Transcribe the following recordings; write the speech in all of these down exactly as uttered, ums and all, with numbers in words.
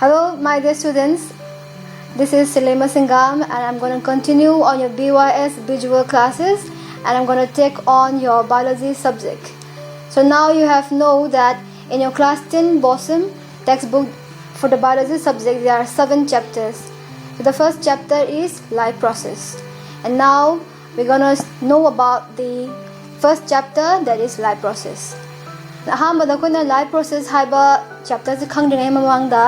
Hello, my dear students. This is Selema Singam, and I'm going to continue on your B Y S visual classes, and I'm going to take on your biology subject. So now you have know that in your class ten BOSM textbook for the biology subject, there are seven chapters. So the first chapter is life process, and now we're going to know about the first chapter, that is life process. ꯑꯍꯥꯟꯕꯗ ꯑꯩꯈꯣꯏꯅ life process ꯍꯥꯏꯕ chapterꯁꯦ ꯈꯪꯗ꯭ꯔꯤꯉꯩ ꯃꯃꯥꯡꯗ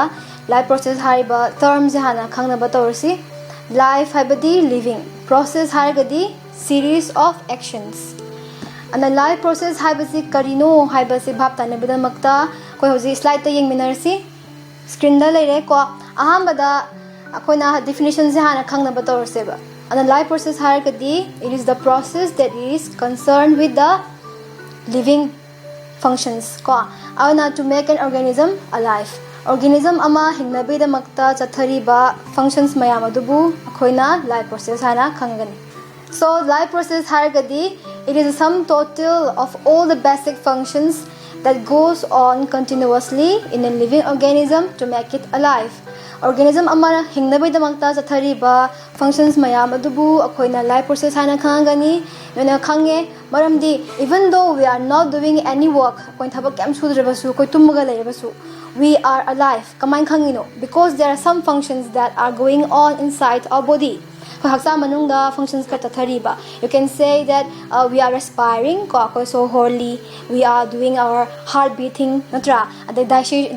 life process ꯍꯥꯏꯔꯤꯕ termꯁꯦ ꯍꯥꯟꯅ ꯈꯪꯅꯕ ꯇꯧꯔꯁꯤ꯫ Life ꯍꯥꯏꯕꯗꯤ living, process ꯍꯥꯏꯔꯒꯗꯤ series of actions꯫ ꯑꯗꯨꯅ life process ꯍꯥꯏꯕꯁꯤ ꯀꯔꯤꯅꯣ ꯍꯥꯏꯕꯁꯤ ꯚꯥꯞ ꯇꯥꯅꯕꯒꯤꯗꯃꯛꯇ ꯑꯩꯈꯣꯏ ꯍꯧꯖꯤꯛ slideꯇ ꯌꯦꯡꯃꯤꯟꯅꯔꯁꯤ꯫ Screenꯗ ꯂꯩꯔꯦꯀꯣ꯫ ꯑꯍꯥꯟꯕꯗ ꯑꯩꯈꯣꯏꯅ definitionꯁꯦ ꯍꯥꯟꯅ ꯈꯪꯅꯕ ꯇꯧꯔꯁꯦꯕ꯫ ꯑꯗꯨꯅ life process ꯍꯥꯏꯔꯒꯗꯤ it is the process that is concerned with the living functions ꯀꯣ꯫ ꯑꯗꯨꯅ to make an organism alive, organism ꯑꯃ ꯍꯤꯡꯅꯕꯒꯤꯗꯃꯛꯇ ꯆꯠꯊꯔꯤꯕ functions ꯃꯌꯥꯝ ꯑꯗꯨꯕꯨ ꯑꯩꯈꯣꯏꯅ life process ꯍꯥꯏꯅ ꯈꯪꯒꯅꯤ꯫ So life process ꯍꯥꯏꯔꯒꯗꯤ it is a sum total of all the basic functions that goes on continuously in a living organism to make it alive. Organism ꯑꯃ ꯍꯤꯡꯅꯕꯒꯤꯗꯃꯛꯇ ꯆꯠꯊꯔꯤꯕ functions ꯃꯌꯥꯝ ꯑꯗꯨꯕꯨ ꯑꯩꯈꯣꯏꯅ life process ꯍꯥꯏꯅ ꯈꯪꯒꯅꯤ꯫ ꯅꯣꯏꯅ ꯈꯪꯉꯦ, ꯃꯔꯝꯗꯤ even though we are not doing any work, ꯑꯩꯈꯣꯏꯅ ꯊꯕꯛ ꯀꯩꯝ ꯁꯨꯗ꯭ꯔꯕꯁꯨ, ꯑꯩꯈꯣꯏ ꯇꯨꯝꯃꯒ ꯂꯩꯔꯕꯁꯨ, we are alive꯫ ꯀꯃꯥꯏꯅ ꯈꯪꯉꯤꯅꯣ? Because there are some functions that are going on inside our body. ꯑꯩꯈꯣꯏ ꯍꯛꯆꯥꯡ ꯃꯅꯨꯡꯗ functions ꯈꯔ ꯆꯠꯊꯔꯤꯕ꯫ You can say that, uh, we are respiring ꯀꯣ, ꯑꯩꯈꯣꯏ ꯁꯣꯔ ꯍꯣꯜꯂꯤ, we are doing our heart beating, ꯅꯠꯇ꯭ꯔꯥ? ꯑꯗꯩ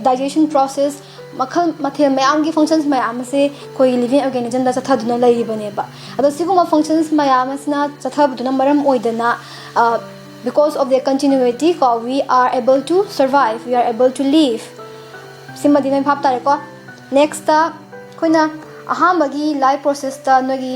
digestion process, ꯃꯈꯜ ꯃꯊꯦꯜ ꯃꯌꯥꯝꯒꯤ functions ꯃꯌꯥꯝ ꯑꯁꯦ ꯑꯩꯈꯣꯏꯒꯤ living organismꯗ ꯆꯠꯊꯗꯨꯅ ꯂꯩꯔꯤꯕꯅꯦꯕ꯫ ꯑꯗꯣ ꯁꯤꯒꯨꯝꯕ functions ꯃꯌꯥꯝ ꯑꯁꯤꯅ ꯆꯠꯊꯕꯗꯨꯅ ꯃꯔꯝ ꯑꯣꯏꯗꯅ, uh, because of their continuity ꯀꯣ, we are able to survive, we are able to live꯫ ꯁꯤꯃꯗꯤ ꯅꯣꯏ ꯚꯥꯞ ꯇꯥꯔꯦꯀꯣ꯫ Nextꯇ ꯑꯩꯈꯣꯏꯅ ꯑꯍꯥꯟꯕꯒꯤ life processꯇ ꯅꯣꯏꯒꯤ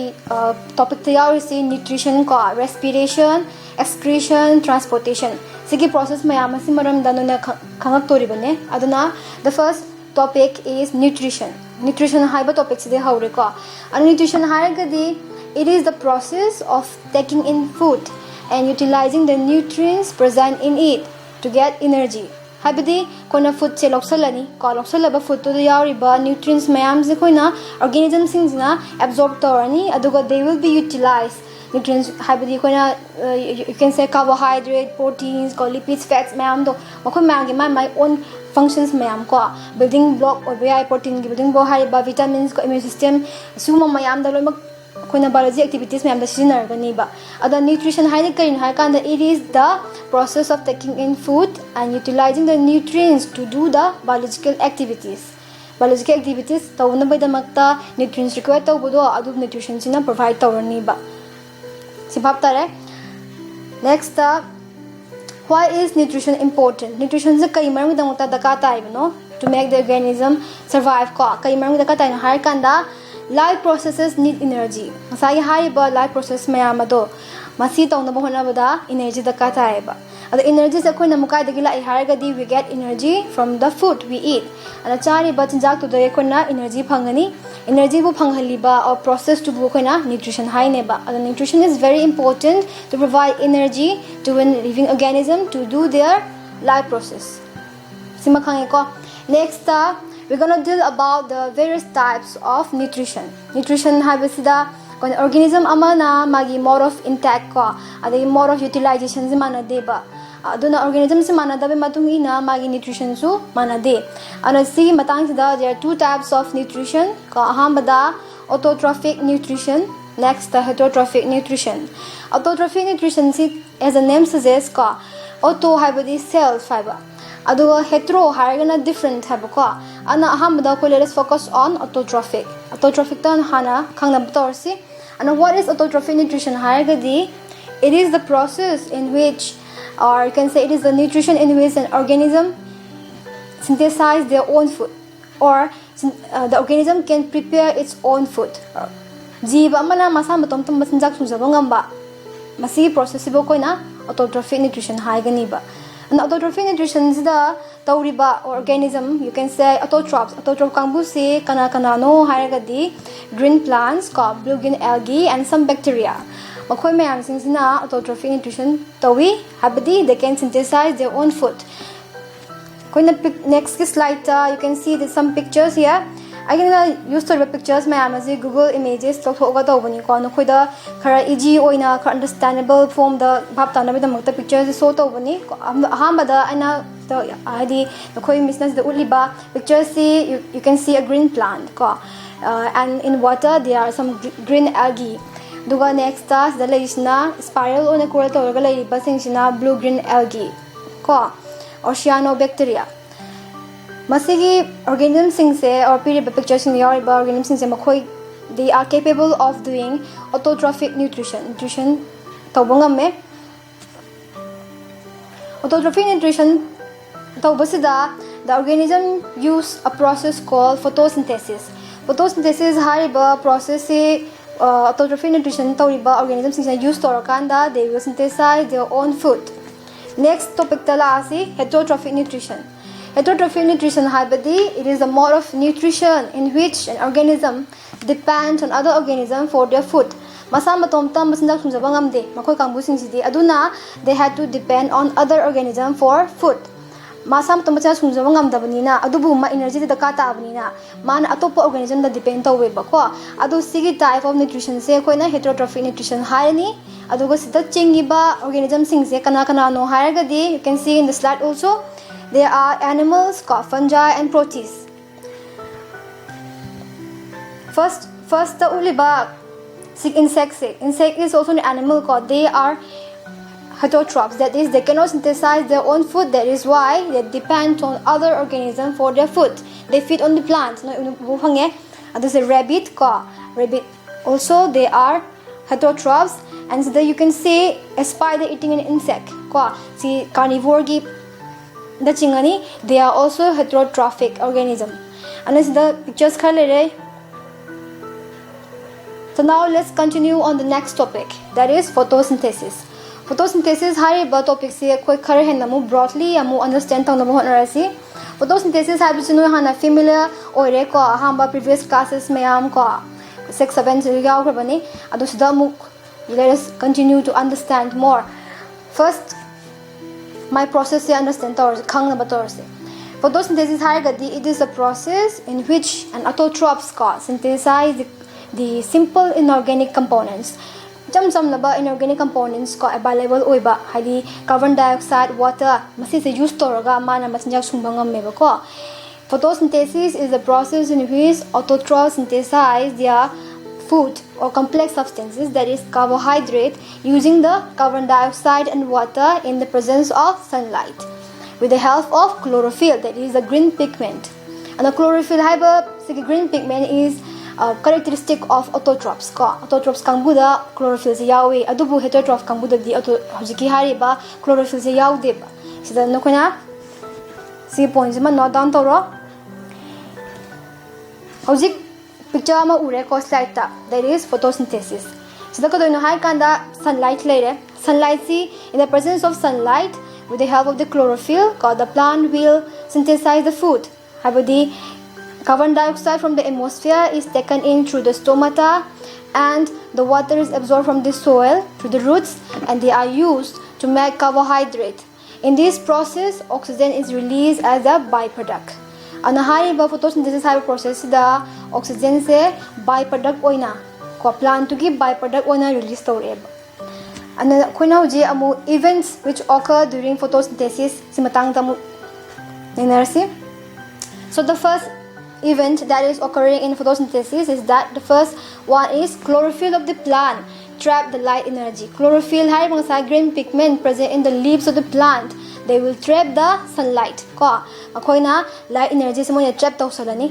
topicꯇ ꯌꯥꯎꯔꯤꯁꯤ nutrition ꯀꯣ, respiration, excretion, transportation꯫ ꯁꯤꯒꯤ process ꯃꯌꯥꯝ ꯑꯁꯤ ꯃꯔꯝꯗ ꯅꯣꯏꯅ ꯈꯪꯉꯛꯇꯣꯔꯤꯕꯅꯦ꯫ ꯑꯗꯨꯅ the first topic is nutrition꯫ Nutrition ꯍꯥꯏꯕ topicꯁꯤꯗꯤ ꯍꯧꯔꯦꯀꯣ꯫ ꯑꯗꯨ nutrition ꯍꯥꯏꯔꯒꯗꯤ it is the process of taking in food and utilizing the nutrients present in it to get energy꯫ ꯍꯥꯏꯕꯗꯤ ꯑꯩꯈꯣꯏꯅ ꯐꯨꯗꯁꯦ ꯂꯧꯁꯜꯂꯅꯤ ꯀꯣ, ꯂꯧꯁꯜꯂꯕ ꯐꯨꯗꯇꯨꯗ ꯌꯥꯎꯔꯤꯕ ꯅ꯭ꯌꯨꯇ꯭ꯔꯤꯟꯁ ꯃꯌꯥꯝꯁꯦ ꯑꯩꯈꯣꯏꯅ ꯑꯣꯔꯒꯦꯅꯤꯖꯝꯁꯤꯡꯁꯤꯅ ꯑꯦꯕꯖꯣꯔꯕ ꯇꯧꯔꯅꯤ, ꯑꯗꯨꯒ they will be utilized. Nutrients ꯍꯥꯏꯕꯗꯤ ꯑꯩꯈꯣꯏꯅ, you can say, carbohydrate, proteins ꯀꯣ, lipids, fats ꯃꯌꯥꯝꯗꯣ, ꯃꯈꯣꯏ ꯃꯌꯥꯝꯒꯤ ꯃꯥꯏ ꯃꯥꯏ ꯑꯣꯟ ꯐꯪꯁꯟꯁ ꯃꯌꯥꯝ ꯀꯣ, ꯕꯤꯜꯗꯤꯡ ꯕ꯭ꯂꯣꯛ ꯑꯣꯏꯕ ꯌꯥꯏ, ꯄ꯭ꯔꯣꯇꯤꯟꯒꯤ ꯕꯤꯜꯗꯤꯡ ꯕ꯭ꯂꯣꯛ ꯍꯥꯏꯔꯤꯕ ꯚꯤꯇꯥꯃꯤꯟꯁ ꯀꯣ, ꯏꯃ꯭ꯌꯨꯟ ꯁꯤꯁꯇꯦꯝ, ꯁꯤꯒꯨꯝꯕ ꯃꯌꯥꯝꯗ ꯂꯣꯏꯅꯃꯛ ꯑꯩꯈꯣꯏꯅ ꯕꯥꯏꯑꯣꯂꯣꯖꯤ ꯑꯦꯛꯇꯤꯚꯤꯇꯤꯁ ꯃꯌꯥꯝꯗ ꯁꯤꯖꯤꯟꯅꯔꯒꯅꯤꯕ꯫ ꯑꯗꯣ ꯅ꯭ꯌꯨꯇ꯭ꯔꯤꯁꯟ ꯍꯥꯏꯗꯤ ꯀꯔꯤꯅꯣ ꯍꯥꯏ ꯀꯥꯟꯗ, it is the process of taking in food and utilizing the nutrients to do the biological activities. Biological activities ꯇꯧꯅꯕꯒꯤꯗꯃꯛꯇ ꯅ꯭ꯌꯨꯇ꯭ꯔꯤꯟꯁ ꯔꯤꯀ꯭ꯋꯥꯌꯔ ꯇꯧꯕꯗꯣ ꯑꯗꯨ ꯅ꯭ꯌꯨꯇ꯭ꯔꯤꯁꯟꯁꯤꯅ ꯄ꯭ꯔꯣꯚꯥꯏꯗ ꯇꯧꯔꯅꯤꯕ꯫ ꯁꯤ ꯚꯥꯞ ꯇꯥꯔꯦ꯫ Next, why is nutrition important? ꯅ꯭ꯌꯨꯇ꯭ꯔꯤꯁꯟꯁꯦ ꯀꯔꯤ ꯃꯔꯝꯒꯤꯗꯃꯛꯇ ꯗꯔꯀꯥꯔ ꯇꯥꯏꯕꯅꯣ? To make the organism survive ꯀꯣ꯫ ꯀꯔꯤ ꯃꯔꯝꯒꯤ ꯗꯔꯀꯥꯔ ꯇꯥꯏꯅꯣ ꯍꯥꯏꯔꯀꯥꯟꯗ, life processes need energy. ꯉꯁꯥꯏꯒꯤ ꯍꯥꯏꯔꯤꯕ ꯂꯥꯏꯐ ꯄ꯭ꯔꯣꯁꯦꯁ ꯃꯌꯥꯝ ꯑꯗꯣ, ꯃꯁꯤ ꯇꯧꯅꯕ ꯍꯣꯠꯅꯕꯗ ꯏꯅꯔꯖꯤ ꯗꯔꯀꯥꯔ ꯇꯥꯏꯌꯦꯕ꯫ ꯑꯗꯣ ꯏꯅꯔꯖꯤꯁꯦ ꯑꯩꯈꯣꯏꯅ ꯑꯃꯨꯛ ꯀꯥꯏꯗꯒꯤ ꯂꯥꯛꯏ ꯍꯥꯏꯔꯒꯗꯤ, we get energy from the food we eat. ꯑꯗ ꯆꯥꯔꯤꯕ ꯆꯤꯟꯖꯥꯛꯇꯨꯗꯒꯤ ꯑꯩꯈꯣꯏꯅ ꯏꯅꯔꯖꯤ ꯐꯪꯒꯅꯤ꯫ ꯏꯅꯔꯖꯤꯕꯨ ꯐꯪꯍꯜꯂꯤꯕ ꯄ꯭ꯔꯣꯁꯦꯁꯇꯨꯕꯨ ꯑꯩꯈꯣꯏꯅ ꯅ꯭ꯌꯨꯇ꯭ꯔꯤꯁꯟ ꯍꯥꯏꯅꯦꯕ꯫ ꯑꯗꯣ nutrition is very important to provide energy to a living organism to do their life process. ꯁꯤꯃ ꯈꯪꯉꯦꯀꯣ꯫ Next, we gonna deal about the various types of nutrition. Nutrition ꯍꯥꯏꯕꯁꯤꯗ ꯑꯩꯈꯣꯏꯅ ꯑꯣꯔꯒꯦꯅꯤꯖꯝ ꯑꯃꯅ ꯃꯥꯒꯤ mode of intake ꯀꯣ, ꯑꯗꯒꯤ mode of utilizationꯁꯦ ꯃꯥꯟꯅꯗꯦꯕ꯫ ꯑꯗꯨꯅ ꯑꯣꯔꯒꯦꯅꯤꯖꯝꯁꯤ ꯃꯥꯟꯅꯗꯕꯒꯤ ꯃꯇꯨꯡ ꯏꯟꯅ ꯃꯥꯒꯤ ꯅ꯭ꯌꯨꯇ꯭ꯔꯤꯁꯟꯁꯨ ꯃꯥꯟꯅꯗꯦ꯫ ꯑꯗꯨꯅ ꯁꯤꯒꯤ ꯃꯇꯥꯡꯁꯤꯗ there are two types of nutrition ꯀꯣ꯫ ꯑꯍꯥꯟꯕꯗ autotrophic nutrition, next heterotrophic nutrition. Autotrophic nutritionꯁꯤ, as the name suggests ꯀꯣ, auto ꯍꯥꯏꯕꯗꯤ self ꯍꯥꯏꯕ, ꯑꯗꯨꯒ hetero ꯍꯥꯏꯔꯒꯅ different ꯍꯥꯏꯕꯀꯣ꯫ ꯑꯗꯨꯅ ꯑꯍꯥꯟꯕꯗ ꯑꯩꯈꯣꯏ let us focus on autotrophic. Autotrophicꯇ ꯍꯥꯟꯅ ꯈꯪꯅꯕ ꯇꯧꯔꯁꯤ꯫ ꯑꯗꯨꯅ what is autotrophic nutrition ꯍꯥꯏꯔꯒꯗꯤ, it is the process in which, or you can say, it is the nutrition in which an organism synthesize their own food, or syn- uh, the organism can prepare its own food. ꯖꯤꯕ ꯑꯃꯅ ꯃꯁꯥ ꯃꯇꯣꯝꯇ ꯃꯆꯤꯟꯖꯥꯛ ꯁꯨꯡꯖꯕ ꯉꯝꯕ, ꯃꯁꯤꯒꯤ ꯄ꯭ꯔꯣꯁꯦꯁꯁꯤꯕꯨ ꯑꯩꯈꯣꯏꯅ autotrophic nutrition ꯍꯥꯏꯒꯅꯤꯕ꯫ ꯑꯗꯨꯅ autotrophic nutritionꯁꯤꯗ ꯇꯧꯔꯤꯕ organism, you can say, autotrophs, autotroph ꯀꯥꯡꯕꯨꯁꯤ ꯀꯅꯥ ꯀꯅꯥꯅꯣ ꯍꯥꯏꯔꯒꯗꯤ, green plants ꯀꯣ, blue green algae and some bacteria, ꯃꯈꯣꯏ ꯃꯌꯥꯝꯁꯤꯡꯁꯤꯅ autotrophic nutrition ꯇꯧꯏ, ꯍꯥꯏꯕꯗꯤ they can synthesize their own food. ꯑꯩꯈꯣꯏꯅ next ꯀꯤ slide ꯇ you can see the some pictures here. ꯑꯩꯅ use ꯇꯧꯔꯤꯕ pictures ꯃꯌꯥꯝ ꯑꯁꯤ Google Images ꯂꯧꯊꯣꯛꯑꯒ ꯇꯧꯕꯅꯤꯀꯣ, ꯅꯈꯣꯏꯗ ꯈꯔ easy ꯑꯣꯏꯅ ꯈꯔ understandable form ꯗ ꯚꯥꯞ ꯇꯥꯅꯕꯒꯤꯗꯃꯛꯇ pictures ꯁꯤ show ꯇꯧꯕꯅꯤ꯫ ꯑꯍꯥꯟꯕꯗ ꯑꯩꯅ ꯍꯥꯏꯗꯤ ꯅꯈꯣꯏ miss ꯅ ꯁꯤꯗ ꯎꯠꯂꯤꯕ pictures ꯁꯤ you, you can see a green plant ꯀꯣ, and in water there are some green algae. ꯑꯗꯨꯒ next ꯇ ꯁꯤꯗ ꯂꯩꯔꯤꯁꯤꯅ spiral ꯑꯣꯏꯅ curl ꯇꯧꯔꯒ ꯂꯩꯔꯤꯕꯁꯤꯡꯁꯤꯅ blue green algae ꯀꯣ, Oceanobacteria. ꯃꯁꯤꯒꯤ organism ꯁꯤꯡꯁꯦ or ꯄꯤꯔꯤꯕ picture ꯁꯤꯡꯗ ꯌꯥꯎꯔꯤꯕ organism ꯁꯤꯡꯁꯦ ꯃꯈꯣꯏ they are capable of doing autotrophic nutrition, nutrition ꯇꯧꯕ ꯉꯝꯃꯦ꯫ Autotrophic nutrition ꯇꯧꯕꯁꯤꯗ the organism use a process called photosynthesis. Photosynthesis ꯍꯥꯏꯔꯤꯕ process ꯁꯤ autotrophic nutrition ꯇꯧꯔꯤꯕ organism ꯁꯤꯡꯁꯤꯅ use ꯇꯧꯔꯀꯥꯟꯗ they will synthesize their own food. Next topic ꯇ ꯂꯥꯛꯑꯁꯤ, heterotrophic nutrition. Heterotrophic nutrition ꯍꯥꯏꯕꯗꯤ it is a mode of nutrition in which an organism depends on other organism for their food. ꯃꯁꯥ ꯃꯇꯣꯝꯇ ꯃꯆꯤꯟꯖꯥꯛ ꯁꯨꯡꯖꯕ ꯉꯝꯗꯦ ꯃꯈꯣꯏ ꯀꯥꯡꯕꯨꯁꯤꯡꯁꯤꯗꯤ, ꯑꯗꯨꯅ they had to depend on other organism for food. ꯃꯁꯥ ꯃꯇꯣꯝꯇ ꯃꯆꯤꯟꯖꯥꯛ ꯁꯨꯡꯖꯕ ꯉꯝꯗꯕꯅꯤꯅ, ꯑꯗꯨꯕꯨ ꯃꯥ energy ꯗꯤ ꯗꯔꯀꯥꯔ ꯇꯥꯕꯅꯤꯅ ꯃꯥꯅ ꯑꯇꯣꯞꯄ organism ꯗ depend ꯇꯧꯋꯦꯕꯀꯣ꯫ ꯑꯗꯨ ꯁꯤꯒꯤ type of nutrition ꯁꯦ ꯑꯩꯈꯣꯏꯅ heterotrophic nutrition ꯍꯥꯏꯔꯅꯤ꯫ ꯑꯗꯨꯒ ꯁꯤꯗ ꯆꯤꯡꯉꯤꯕ organism ꯁꯤꯡꯁꯦ ꯀꯅꯥ ꯀꯅꯥꯅꯣ ꯍꯥꯏꯔꯒꯗꯤ you can see in the slide also, they are animals ꯀꯣ, fungi and protists. First, first ꯎꯠꯂꯤꯕ insect say, insect is also an animal ꯀꯣ, they are heterotrophs, that is they cannot synthesize their own food, that is why they depend on other organism for their food, they feed on the plants. ꯅꯣꯏ ꯎꯕ ꯐꯪꯉꯦ꯫ ꯑꯗꯨꯁꯦ rabbit ꯀꯣ, rabbit also they are heterotrophs, and ꯁꯤꯗ you can see a spider eating an insect ꯀꯣ, ꯁꯤ carnivore ꯒꯤ ꯗ ꯆꯤꯡꯉꯅꯤ, they are also heterotrophic organism. ꯑꯅ ꯁꯤꯗ pictures ꯈꯔ ꯂꯩꯔꯦ꯫ So now let's continue on the next topic, that is photosynthesis. Photosynthesis ꯍꯥꯏꯔꯤꯕ topic ꯁꯤ ꯑꯩꯈꯣꯏ ꯈꯔ ꯍꯦꯟꯅ ꯑꯃꯨꯛ broadly ꯑꯃꯨꯛ understand ꯇꯧꯅꯕ ꯍꯣꯠꯅꯔꯁꯤ꯫ Photosynthesis ꯍꯥꯏꯕꯁꯤ ꯅꯣꯏ ꯍꯥꯟꯅ familiar ꯑꯣꯏꯔꯦꯀꯣ, ꯑꯍꯥꯟꯕ previous classes ꯃꯌꯥꯝ ꯀꯣ, six seven ꯁꯤꯗ ꯌꯥꯎꯈ꯭ꯔꯕꯅꯤ꯫ ꯑꯗꯨ ꯁꯤꯗ ꯑꯃꯨꯛ let us continue to understand more. First, my ꯄ꯭ꯔꯣꯁꯦꯁꯁꯦ ꯑꯟꯗꯔꯁ꯭ꯇꯦꯟ ꯇꯧꯔꯁꯦ, ꯈꯪꯅꯕ ꯇꯧꯔꯁꯦ꯫ Photosynthesis ꯍꯥꯏꯔꯒꯗꯤ it is a process in which an autotrophs ꯀꯣ synthesize the, the simple inorganic components. ꯏꯆꯝ ꯆꯝꯂꯕ inorganic components ꯀꯣ available ꯑꯣꯏꯕ, ꯍꯥꯏꯗꯤ carbon dioxide, water, ꯃꯁꯤꯁꯦ use ꯇꯧꯔꯒ ꯃꯥꯅ ꯃꯆꯤꯟꯖꯥꯛ ꯁꯨꯡꯕ ꯉꯝꯃꯦꯕꯀꯣ꯫ Photosynthesis is the process in which autotrophs synthesize their food or complex substances, that is carbohydrate, using the carbon dioxide and water in the presence of sunlight with the help of chlorophyll, that is the green pigment. ꯑꯗꯣ chlorophyll ꯍꯥꯏꯕ ꯁꯤꯒꯤ green pigment is, uh, characteristic of autotrophs ꯀꯣ꯫ Autotrophs ꯀꯥꯡꯕꯨꯗ chlorophyllꯁꯦ ꯌꯥꯎꯏ, ꯑꯗꯨꯕꯨ heterotroph ꯀꯥꯡꯕꯨꯗꯗꯤ auto ꯍꯧꯖꯤꯛꯀꯤ ꯍꯥꯏꯔꯤꯕ chlorophyllꯁꯦ ꯌꯥꯎꯗꯦꯕ꯫ ꯁꯤꯗ ꯅꯈꯣꯏꯅ ꯁꯤ pointꯁꯤꯃ note down ꯇꯧꯔꯣ꯫ ꯍꯧꯖꯤꯛ picture ꯑꯃ ꯎꯔꯦꯀꯣ slideꯇ, that is photosynthesis꯫ ꯁꯤꯗ ꯀꯩꯗꯧꯅꯣ ꯍꯥꯏ ꯀꯥꯟꯗ sunlight ꯂꯩꯔꯦ꯫ Sunlightꯁꯤ, in the presence of sunlight, with the help of the chlorophyll ꯀꯣ, the plant will synthesize the food꯫ ꯍꯥꯏꯕꯗꯤ carbon dioxide from the atmosphere is taken in through the stomata and the water is absorbed from the soil through the roots and they are used to make carbohydrate. In this process, oxygen is released as a byproduct. ꯑꯗꯨꯅ ꯍꯥꯏꯔꯤꯕ photosynthesis ꯍꯥꯏꯕ processꯁꯤꯗ oxygenꯁꯦ byproduct ꯑꯣꯏꯅ ꯀꯣ plantꯇꯨꯒꯤ byproduct ꯑꯣꯏꯅ release ꯇꯧꯔꯛꯑꯦꯕ꯫ ꯑꯗꯨꯅ ꯑꯩꯈꯣꯏꯅ ꯍꯧꯖꯤꯛ ꯑꯃꯨꯛ events which occur during photosynthesis ꯁꯤ ꯃꯇꯥꯡꯗ ꯑꯃꯨꯛ ꯅꯩꯅꯔꯁꯤ꯫ So the first event that is occurring in photosynthesis is that the first one is chlorophyll of the plant trap the light energy. Chlorophyll ꯍꯥꯏꯔꯤꯕ ꯉꯁꯥꯏ green pigment present in the leaves of the plant, they will trap the sunlight ꯀꯣ꯫ ꯑꯩꯈꯣꯏꯅ light energyꯁꯦ ꯃꯣꯏꯅ trap ꯇꯧꯁꯜꯂꯅꯤ꯫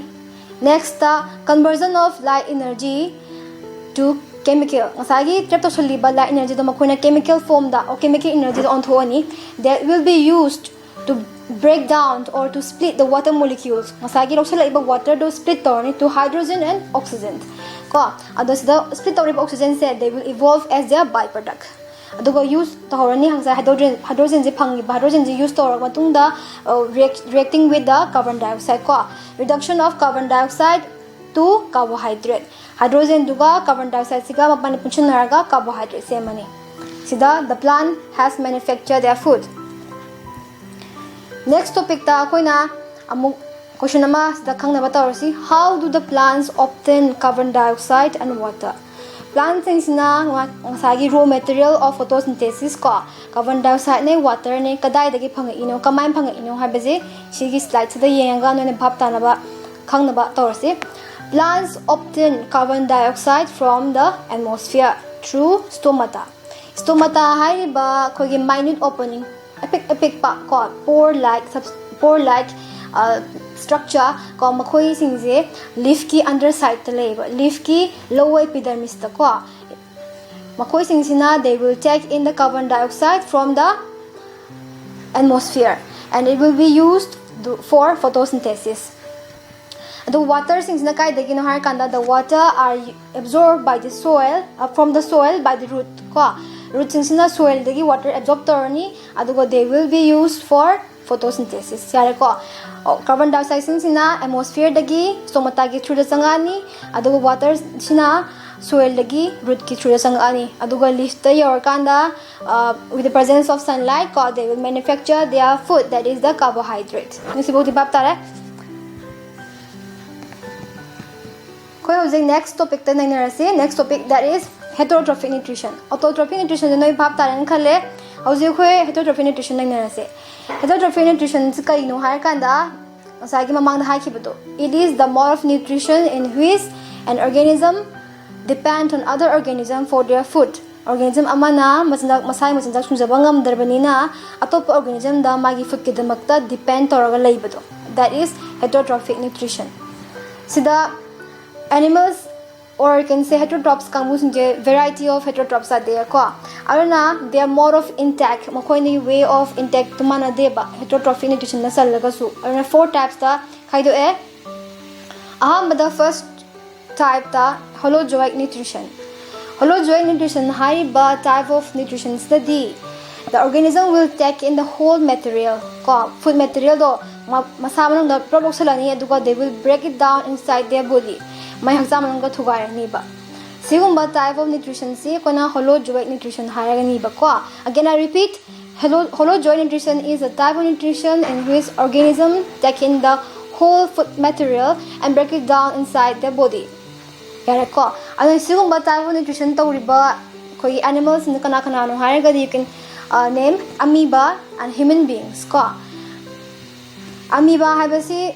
Next, conversion of light energy to chemical. ꯉꯁꯥꯏꯒꯤ trap ꯇꯧꯁꯜꯂꯤꯕ light energyꯗꯣ ꯃꯈꯣꯏꯅ chemical formꯗ or chemical energyꯗ ꯑꯣꯟꯊꯣꯛꯑꯅꯤ꯫ That will be used to break down or to split the water molecules. ꯉꯁꯥꯏꯒꯤ ꯂꯧꯁꯜꯂꯛꯏꯕ waterꯗꯣ split ꯇꯧꯔꯅꯤ to hydrogen and oxygen ꯀꯣ꯫ ꯑꯗꯣ ꯁꯤꯗ split ꯇꯧꯔꯤꯕ oxygenꯁꯦ, they will evolve as their byproduct. ꯑꯗꯨꯒ use ꯇꯧꯍꯧꯔꯅꯤ ꯉꯁꯥꯏ hydrogen, hydrogenꯁꯦ ꯐꯪꯉꯤꯕ hydrogenꯁꯦ use ꯇꯧꯔꯕ ꯃꯇꯨꯡꯗ, react, reacting with the carbon dioxide ꯀꯣ, reduction of carbon dioxide to carbohydrate. Hydrogenꯗꯨꯒ carbon dioxideꯁꯤꯒ ꯃꯕꯥꯅꯤ ꯄꯨꯟꯁꯤꯟꯅꯔꯒ carbohydrate ꯁꯦꯝꯃꯅꯤ꯫ ꯁꯤꯗ the plant has manufactured their food. Next topicꯇ ꯑꯩꯈꯣꯏꯅ ꯑꯃꯨꯛ question ꯑꯃ ꯁꯤꯗ ꯈꯪꯅꯕ ꯇꯧꯔꯁꯤ. How do the plants obtain carbon dioxide and water? Plantꯁꯤꯡꯁꯤꯅ ꯉꯁꯥꯏꯒꯤ raw material of photosynthesis ꯀꯣ, carbon dioxideꯅꯦ, waterꯅꯦ, ꯀꯗꯥꯏꯗꯒꯤ ꯐꯪꯉꯛꯏꯅꯣ, ꯀꯃꯥꯏꯅ ꯐꯪꯉꯛꯏꯅꯣ ꯍꯥꯏꯕꯁꯦ ꯁꯤꯒꯤ slideꯁꯤꯗ ꯌꯦꯡꯉꯒ ꯅꯣꯏꯅ ꯚꯥꯞ ꯇꯥꯅꯕ, ꯈꯪꯅꯕ ꯇꯧꯔꯁꯤ. Plants obtain carbon dioxide from the atmosphere through stomata. Stomata ꯍꯥꯏꯔꯤꯕ ꯑꯩꯈꯣꯏꯒꯤ minute opening, ꯑꯄꯤꯛ ꯑꯄꯤꯛꯄ ꯀꯣ, pore like, pore like structure ꯀꯣ, ꯃꯈꯣꯏꯁꯤꯡꯁꯦ leafꯀꯤ under sideꯇ ꯂꯩꯌꯦꯕ, leafꯀꯤ lower epidermisꯇ ꯀꯣ. ꯃꯈꯣꯏꯁꯤꯡꯁꯤꯅ they will take in the carbon dioxide from the atmosphere and it will be used for photosynthesis. ꯑꯗꯨ waterꯁꯤꯡꯁꯤꯅ ꯀꯥꯏꯗꯒꯤꯅꯣ ꯍꯥꯏꯔꯀꯥꯟꯗ, the water are absorbed by the soil, from the soil by the root ꯀꯣ. Rootꯁꯤꯡꯁꯤꯅ soilꯗꯒꯤ water absorb ꯇꯧꯔꯅꯤ, ꯑꯗꯨꯒ they will be used for photosynthesis. ꯌꯥꯔꯦꯀꯣ? Carbon dioxideꯁꯤꯡꯁꯤꯅ atmosphereꯗꯒꯤ stomataꯒꯤ throughꯗ ꯆꯪꯉꯛꯑꯅꯤ, ꯑꯗꯨꯒ waterꯁꯤꯅ soilꯗꯒꯤ rootꯀꯤ throughꯗ ꯆꯪꯉꯛꯑꯅꯤ, ꯑꯗꯨꯒ leafꯇ ꯌꯧꯔꯀꯥꯟꯗ, with the presence of sunlight ꯀꯣ, they will manufacture their food, that is the carbohydrate. ꯉꯁꯤꯐꯥꯎꯗꯤ ꯚꯥꯞ ꯇꯥꯔꯦ꯫ ꯑꯩꯈꯣꯏ ꯍꯧꯖꯤꯛ next topicꯇ ꯅꯩꯅꯔꯁꯤ. Next topic, that is heterotrophic nutrition. Autotrophic nutritionꯁꯦ ꯅꯣꯏ ꯚꯥꯞ ꯇꯥꯔꯦꯅ ꯈꯜꯂꯦ꯫ ꯍꯧꯖꯤꯛ ꯑꯩꯈꯣꯏ heterotrophic nutrition ꯅꯩꯅꯔꯁꯦ. Heterotrophic nutritionꯁꯦ ꯀꯩꯅꯣ ꯍꯥꯏꯔꯀꯥꯟꯗ, ꯉꯁꯥꯏꯒꯤ ꯃꯃꯥꯡꯗ ꯍꯥꯏꯈꯤꯕꯗꯣ, it is the mode of nutrition in which an organism depend on other organism for their food. Organism ꯑꯃꯅ ꯃꯆꯤꯟꯖꯥꯛ, ꯃꯁꯥꯒꯤ ꯃꯆꯤꯟꯖꯥꯛ ꯁꯨꯡꯖꯕ ꯉꯝꯗ꯭ꯔꯕꯅꯤꯅ ꯑꯇꯣꯞꯄ organismꯗ ꯃꯥꯒꯤ foodꯀꯤꯗꯃꯛꯇ depend ꯇꯧꯔꯒ ꯂꯩꯕꯗꯣ, that is heterotrophic nutrition. ꯁꯤꯗ animals or can say heterotrophs ꯀꯥꯡꯕꯨꯁꯤꯡꯁꯦ, variety of heterotrophs are there ꯀꯣ꯫ ꯑꯗꯨꯅ their mode of intake, ꯃꯈꯣꯏꯅ way of intakeꯇꯨ ꯃꯥꯟꯅꯗꯦꯕ heterotrophic nutritionꯗ ꯆꯜꯂꯒꯁꯨ꯫ ꯑꯗꯨꯅ four typesꯇ ꯈꯥꯏꯗꯣꯛꯑꯦ꯫ ꯑꯍꯥꯟꯕꯗ first typeꯇ holozoic nutrition. Holozoic nutrition ꯍꯥꯏꯔꯤꯕ type of nutritionꯁꯤꯗꯗꯤ the organism will take in the whole material ꯀꯣ, food materialꯗꯣ ꯃꯁꯥ ꯃꯅꯨꯡꯗ ꯄꯨꯂꯞ ꯂꯧꯁꯜꯂꯅꯤ, ꯑꯗꯨꯒ they will break it down inside their body, ꯃꯥꯏ ꯍꯛꯆꯥꯡ ꯃꯅꯨꯡꯗ ꯊꯨꯒꯥꯏꯔꯅꯤꯕ꯫ ꯁꯤꯒꯨꯝꯕ type of nutritionꯁꯤ ꯑꯩꯈꯣꯏꯅ holozoic nutrition ꯍꯥꯏꯔꯒꯅꯤꯕꯀꯣ꯫ Again I repeat, Holo- holozoic nutrition is a type of nutrition in which organism take in the whole food material and break it down inside the body. ꯌꯥꯔꯦꯀꯣ? ꯑꯗꯨꯅ ꯁꯤꯒꯨꯝꯕ type of nutrition ꯇꯧꯔꯤꯕ ꯑꯩꯈꯣꯏꯒꯤ animalꯁꯤꯡꯗ ꯀꯅꯥ ꯀꯅꯥꯅꯣ ꯍꯥꯏꯔꯒꯗꯤ, you can name amoeba and human beings ꯀꯣ꯫ Amoeba ꯍꯥꯏꯕꯁꯤ,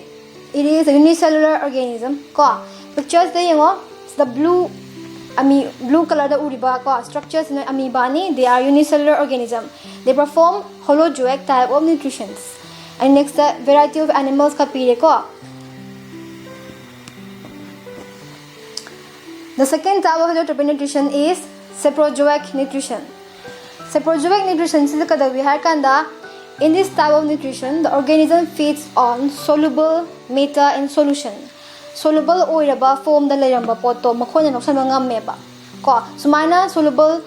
it is a unicellular organism ꯀꯣ꯫ Pictureꯁꯤꯗ ꯌꯦꯡꯉꯣ, the blue, ꯑꯃꯤ blue colourꯗ ꯎꯔꯤꯕ ꯀꯣ, structureꯁꯤꯅ amoebaꯅꯤ. They are unicellular organism. They perform holozoic type of nutritions. And next, variety of animals ꯈꯔ ꯄꯤꯔꯦꯀꯣ꯫ The second type of heterotrophic nutrition is saprozoic nutrition. Saprozoic nutritionꯁꯤꯗ ꯀꯩꯗꯧꯏ ꯍꯥꯏꯔ ꯀꯥꯟꯗ, in this type of nutrition, the organism feeds on soluble matter in solution. Soluble ꯑꯣꯏꯔꯕ formꯗ ꯂꯩꯔꯝꯕ ꯄꯣꯠꯇꯣ ꯃꯈꯣꯏꯅ ꯂꯧꯁꯤꯟꯕ ꯉꯝꯃꯦꯕ ꯀꯣ꯫ ꯁꯨꯃꯥꯏꯅ soluble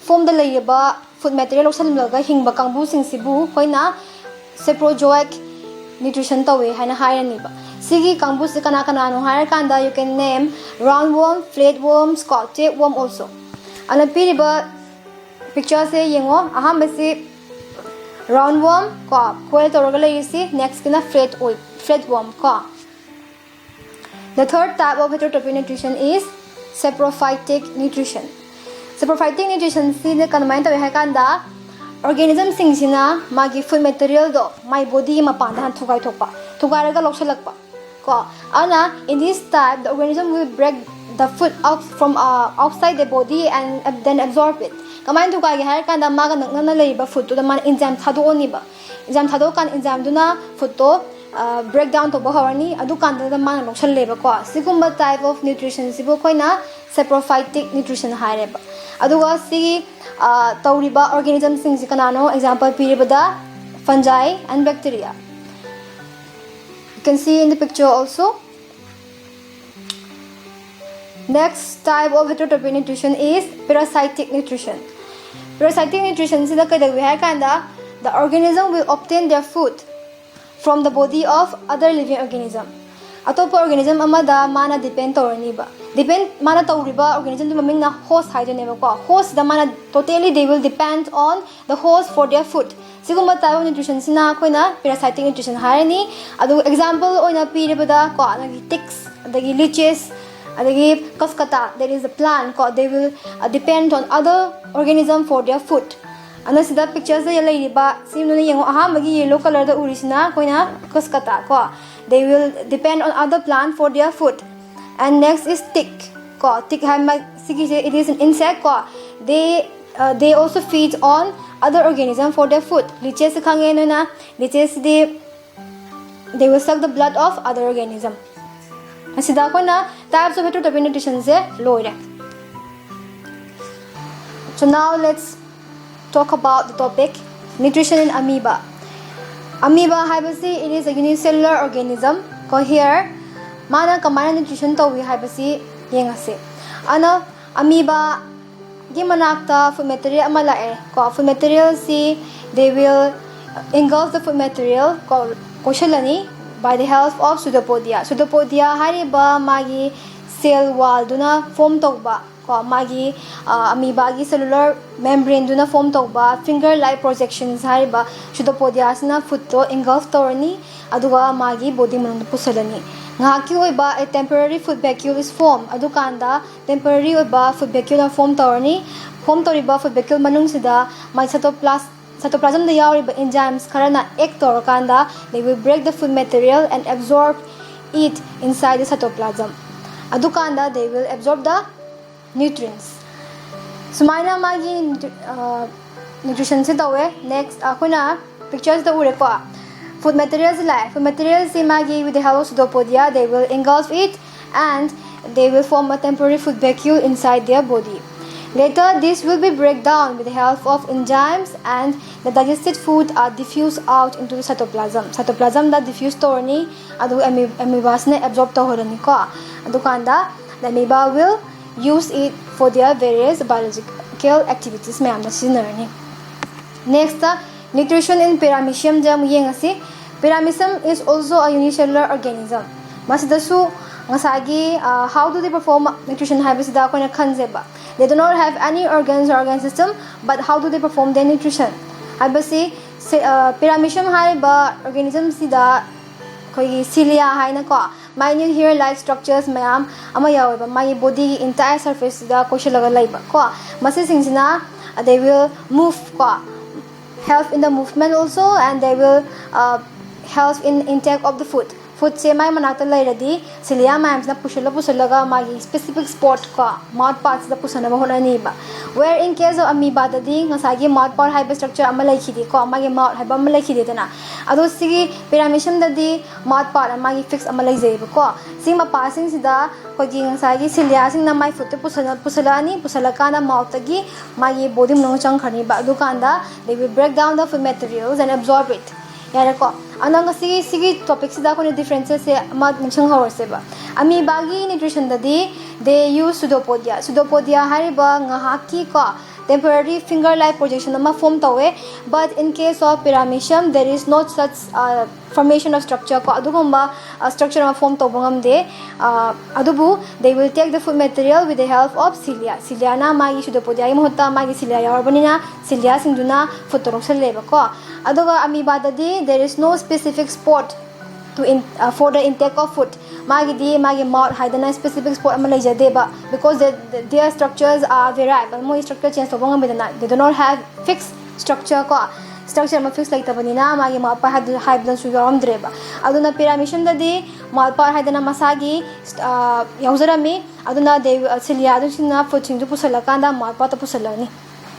formꯗ ꯂꯩꯔꯕ food material ꯂꯧꯁꯤꯜꯂꯒ ꯍꯤꯡꯕ ꯀꯥꯡꯕꯨꯁꯤꯡꯁꯤꯕꯨ ꯑꯩꯈꯣꯏꯅ saprozoic nutrition ꯇꯧꯏ ꯍꯥꯏꯅ ꯍꯥꯏꯔꯅꯤꯕ꯫ ꯁꯤꯒꯤ ꯀꯥꯡꯕꯨꯁꯤ ꯀꯅꯥ ꯀꯅꯥꯅꯣ ꯍꯥꯏꯔꯀꯥꯟꯗ, you can name roundworm, flatworms ꯀꯣ, tapeworm also꯫ ꯑꯗꯨꯅ ꯄꯤꯔꯤꯕ pictureꯁꯦ ꯌꯦꯡꯉꯣ꯫ ꯑꯍꯥꯟꯕꯁꯤ roundworm ꯀꯣ, coil ꯇꯧꯔꯒ ꯂꯩꯔꯤꯁꯤ꯫ Nextꯀꯤꯅ flat ꯑꯣꯏ, flatworm ꯀꯣ꯫ The third type of heterotrophic nutrition is saprophytic nutrition. Saprophytic nutritionꯁꯤꯅ ꯀꯃꯥꯏꯅ ꯇꯧꯏ ꯍꯥꯏ ꯀꯥꯟꯗ, organismꯁꯤꯡꯁꯤꯅ ꯃꯥꯒꯤ food materialꯗꯣ ꯃꯥꯏ bodyꯒꯤ ꯃꯄꯥꯟꯗ ꯍꯥꯟꯅ ꯊꯨꯒꯥꯏꯊꯣꯛꯄ, ꯊꯨꯒꯥꯏꯔꯒ ꯂꯧꯁꯤꯜꯂꯛꯄ ꯀꯣ꯫ ꯑꯗꯨꯅ, in this type, the organism will break the food out from, uh, outside the body and ab- then absorb it. ꯀꯃꯥꯏꯅ ꯊꯨꯒꯥꯏꯒꯦ ꯍꯥꯏꯔ ꯀꯥꯟꯗ, ꯃꯥꯒ ꯅꯛꯅꯅ ꯂꯩꯔꯤꯕ foodꯇꯨꯗ ꯃꯥꯅ enzyme ꯊꯥꯗꯣꯛꯑꯅꯤꯕ꯫ Enzyme ꯊꯥꯗꯣꯛꯑꯀꯥꯟꯗ enzymeꯗꯨꯅ foodꯇꯣ break down ꯇꯧꯕ ꯍꯧꯔꯅꯤ꯫ ꯑꯗꯨꯀꯥꯟꯗꯨꯗ ꯃꯥꯅ ꯂꯧꯁꯜꯂꯦꯕꯀꯣ꯫ ꯁꯤꯒꯨꯝꯕ type of nutritionꯁꯤꯕꯨ ꯑꯩꯈꯣꯏꯅ saprophytic nutrition ꯍꯥꯏꯔꯦꯕ꯫ ꯑꯗꯨꯒ ꯁꯤꯒꯤ, ꯑ, ꯇꯧꯔꯤꯕ organismꯁꯤꯡꯁꯤ ꯀꯅꯥꯅꯣ? Example ꯄꯤꯔꯤꯕꯗ, fungi and bacteria. You can see in the picture also. Next type of heterotrophic nutrition is parasitic nutrition. Parasitic nutritionꯁꯤꯗ ꯀꯩꯗꯧꯏ ꯍꯥꯏ ꯀꯥꯟꯗ, the organism will obtain their food from the body of other living organism. ꯑꯇꯣꯞꯄ organism ꯑꯃꯗ ꯃꯥꯅ depend ꯇꯧꯔꯅꯤꯕ꯫ Depend ꯃꯥꯅ ꯇꯧꯔꯤꯕ organismꯗꯨ ꯃꯃꯤꯡꯅ host ꯍꯥꯏꯗꯣꯏꯅꯦꯕꯀꯣ꯫ Hostꯁꯤꯗ ꯃꯥꯅ totally they will depend on the host for their food꯫ ꯁꯤꯒꯨꯝꯕ type of nutritionꯁꯤꯅ ꯑꯩꯈꯣꯏꯅ parasitic nutrition ꯍꯥꯏꯔꯅꯤ꯫ ꯑꯗꯨ example ꯑꯣꯏꯅ ꯄꯤꯔꯕꯗ ꯀꯣ, ꯑꯗꯒꯤ ticks, ꯑꯗꯒꯤ leeches, ꯑꯗꯒꯤ cuscuta, that is the plant ꯀꯣ, they will depend on other organism for their food꯫ ꯑꯅ ꯁꯤꯗ pictureꯁꯇ ꯂꯩꯔꯤꯕ ꯁꯤ ꯅꯣꯏꯅ ꯌꯦꯡꯉꯣ, ꯑꯍꯥꯟꯕꯒꯤ yellow colourꯗ ꯎꯔꯤꯁꯤꯅ ꯑꯩꯈꯣꯏꯅ cuscuta ꯀꯣ, they will depend on other plant for their food꯫ And next is tick ꯀꯣ, tick ꯍꯥꯏꯕ ꯁꯤꯒꯤꯁꯦ, it is an insect ꯀꯣ, they they also feed on other organism for their food꯫ Leechesꯁꯦ ꯈꯪꯉꯦ ꯅꯣꯏꯅ, leechesꯁꯤꯗꯤ they will suck the blood of other organism꯫ ꯑꯁꯤꯗ ꯑꯩꯈꯣꯏꯅ types of heterotrophic nutritionꯁꯦ ꯂꯣꯏꯔꯦ꯫ So now let's talk about the topic nutrition in amoeba꯫ Amoeba ꯍꯥꯏꯕꯁꯤ, it is a unicellular organism ꯀꯣ꯫ Here ꯃꯥꯅ ꯀꯃꯥꯏꯅ nutrition ꯇꯧꯏ ꯍꯥꯏꯕꯁꯤ ꯌꯦꯡꯉꯁꯤ꯫ ꯑꯅ amoebaꯒꯤ ꯃꯅꯥꯛꯇ food material ꯑꯃ ꯂꯥꯛꯑꯦ ꯀꯣ꯫ Food materialꯁꯤ they will engulf the food material ꯀꯣ, ꯀꯣꯏꯁꯤꯜꯂꯅꯤ by the help of pseudopodia꯫ Pseudopodia ꯍꯥꯏꯔꯤꯕ ꯃꯥꯒꯤ cell wallꯗꯨꯅ form ꯇꯧꯕ ꯀꯣ, ꯃꯥꯒꯤ amoebaꯒꯤ cellular membraneꯗꯨꯅ form ꯇꯧꯕ finger like projections ꯍꯥꯏꯔꯤꯕ pseudopodiaꯁꯤꯅ foodꯇꯣ engulf ꯇꯧꯔꯅꯤ, ꯑꯗꯨꯒ ꯃꯥꯒꯤ body ꯃꯅꯨꯡꯗ ꯄꯨꯁꯜꯂꯅꯤ꯫ ꯉꯥꯏꯍꯥꯛꯀꯤ ꯑꯣꯏꯕ a temporary food vacuole is formed꯫ ꯑꯗꯨꯀꯥꯟꯗ temporary ꯑꯣꯏꯕ food vacuoleꯅ form ꯇꯧꯔꯅꯤ꯫ Form ꯇꯧꯔꯤꯕ food vacuole ꯃꯅꯨꯡꯁꯤꯗ ꯃꯥꯒꯤ cytoplasm cytoplasmꯗ ꯌꯥꯎꯔꯤꯕ enzymes ꯈꯔꯅ act ꯇꯧꯔꯀꯥꯟꯗ they will break the food material and absorb it inside the cytoplasm꯫ ꯑꯗꯨꯀꯥꯟꯗ they will absorb the nutrients꯫ ꯁꯨꯃꯥꯏꯅ ꯃꯥꯒꯤ nutritionꯁꯦ ꯇꯧꯋꯦ꯫ Next ꯑꯩꯈꯣꯏꯅ picturesꯇ ꯎꯔꯦꯀꯣ, food materialꯁꯦ ꯂꯥꯛꯑꯦ꯫ Food materialꯁꯦ ꯃꯥꯒꯤ with the help of pseudopodia they will engulf it and they will form a temporary food vacuole inside their body. Later this will be break down with the help of enzymes and the digested food are diffused out into the cytoplasm꯫ Cytoplasmꯗ diffuse ꯇꯧꯔꯅꯤ, ꯑꯗꯨꯒ amoebaꯁꯤꯅ absorb ꯇꯧꯍꯜꯂꯅꯤꯀꯣ꯫ ꯑꯗꯨꯀꯥꯟꯗ the amoeba will use it for their various biological activities ꯃꯌꯥꯝꯗ ꯁꯤꯖꯤꯟꯅꯔꯅꯤ꯫ Next nutrition in Parameciumꯁꯦ ꯑꯃꯨꯛ ꯌꯦꯡꯉꯁꯤ꯫ Paramecium is also a unicellular organism꯫ ꯃꯁꯤꯗꯁꯨ ꯉꯁꯥꯏꯒꯤ, uh, how do they perform nutrition ꯍꯥꯏꯕꯁꯤꯗ ꯑꯩꯈꯣꯏꯅ ꯈꯟꯁꯦꯕ, they do not have any organs or organ system, but how do they perform their nutrition ꯍꯥꯏꯕꯁꯤ, ꯁꯤ, uh, Paramecium ꯍꯥꯏꯔꯤꯕ organism ꯁꯤꯗ ꯑꯩꯈꯣꯏꯒꯤ cilia ꯍꯥꯏꯅꯀꯣ, minute hair like structures ꯃꯌꯥꯝ ꯑꯃ ꯌꯥꯎꯋꯦꯕ, ꯃꯥꯒꯤ body ꯒꯤ entire surface ꯁꯤꯗ ꯀꯣꯏꯁꯤꯜꯂꯒ ꯂꯩꯕ ꯀꯣ꯫ ꯃꯁꯤꯁꯤꯡꯁꯤꯅ, uh, they will move ꯀꯣ, help in the movement also, and they will, uh, help in intake of the food. Food ꯁꯦ ꯃꯥꯏ ꯃꯅꯥꯛꯇ ꯂꯩꯔꯗꯤ cilia ꯃꯌꯥꯝꯁꯤꯅ ꯄꯨꯁꯤꯜꯂ ꯄꯨꯁꯤꯜꯂꯒ ꯃꯥꯒꯤ specific spot ꯀꯣ, mouth part ꯁꯤꯗ ꯄꯨꯁꯟꯅꯕ ꯍꯣꯠꯅꯅꯤꯕ꯫ Where in case of amoeba ꯗꯗꯤ ꯉꯁꯥꯏꯒꯤ mouth part ꯍꯥꯏꯕ structure ꯑꯃ ꯂꯩꯈꯤꯗꯦꯀꯣ, ꯃꯥꯒꯤ mouth ꯍꯥꯏꯕ ꯑꯃ ꯂꯩꯈꯤꯗꯦꯗꯅ꯫ ꯑꯗꯣ ꯁꯤꯒꯤ Paramecium ꯗꯗꯤ mouth part ꯃꯥꯒꯤ fix ꯑꯃ ꯂꯩꯖꯩꯕꯀꯣ꯫ ꯁꯤ ꯃꯄꯥꯁꯤꯡꯁꯤꯗ ꯑꯩꯈꯣꯏꯒꯤ ꯉꯁꯥꯏꯒꯤ cilia ꯁꯤꯡꯅ ꯃꯥꯏ food ꯇꯨ ꯄꯨꯁꯜꯂ-, ꯄꯨꯁꯜꯂꯛꯑꯅꯤ, ꯄꯨꯁꯜꯂꯀꯥꯟꯗ mouth ꯇꯒꯤ ꯃꯥꯒꯤ body ꯃꯅꯨꯡ ꯆꯪꯈ꯭ꯔꯅꯤꯕ꯫ ꯑꯗꯨꯀꯥꯟꯗ they will break down the food materials and absorb it. ꯌꯥꯔꯦꯀꯣ? ꯑꯗꯣ ꯉꯁꯤ ꯁꯤꯒꯤ topic ꯁꯤꯗ ꯑꯩꯈꯣꯏꯅ differences ꯁꯦ ꯑꯃ ꯅꯤꯡꯁꯤꯡꯍꯧꯔꯁꯦꯕ꯫ Amoeba ꯒꯤ nutrition ꯗꯗꯤ they use pseudopodia. Pseudopodia ꯍꯥꯏꯔꯤꯕ ꯉꯥꯏꯍꯥꯛꯀꯤ ꯀꯣ, temporary finger like projection ꯑꯃ form ꯇꯧꯋꯦ, but in case of Paramecium there is no such, uh, formation of structure ꯀꯣ, ꯑꯗꯨꯒꯨꯝꯕ, uh, structure ꯑꯃ form ꯇꯧꯕ ꯉꯝꯗꯦ꯫ Uh, ꯑꯗꯨꯕꯨ they will take the food material with the help of cilia. Cilia ꯅ ꯃꯥꯒꯤ pseudopodia ꯒꯤ ꯃꯍꯨꯠꯇ ꯃꯥꯒꯤ cilia ꯌꯥꯎꯔꯕꯅꯤꯅ cilia ꯁꯤꯡꯗꯨꯅ food ꯇꯣ ꯂꯧꯁꯜꯂꯦꯕꯀꯣ꯫ ꯑꯗꯨꯒ amoeba ꯗꯗꯤ there is no specific spot to in, uh, for the intake of food. ꯃꯥꯒꯤꯗꯤ ꯃꯥꯒꯤ mouth ꯍꯥꯏꯗꯅ specific spot ꯑꯃ ꯂꯩꯖꯗꯦꯕ, because they, their structures are variable. ꯃꯣꯏ structure change ꯇꯧꯕ ꯉꯝꯃꯤꯗꯅ, they do not have fixed structure ꯀꯣ꯫ Structure ꯑꯃ fix ꯂꯩꯇꯕꯅꯤꯅ ꯃꯥꯒꯤ mouth part ꯍꯥꯏꯕꯗꯨ, ꯍꯥꯏꯕꯗꯨꯁꯨ ꯌꯥꯎꯔꯝꯗ꯭ꯔꯦꯕ꯫ ꯑꯗꯨꯅ Paramecium ꯗꯗꯤ mouth part ꯍꯥꯏꯗꯅ ꯃꯁꯥꯒꯤ, ꯑ, ꯌꯥꯎꯖꯔꯝꯃꯤ꯫ ꯑꯗꯨꯅ they, cilia ꯑꯗꯨꯁꯤꯡꯅ food ꯁꯤꯡꯗꯨ ꯄꯨꯁꯜꯂꯀꯥꯟꯗ mouth part ꯇ ꯄꯨꯁꯜꯂꯅꯤ꯫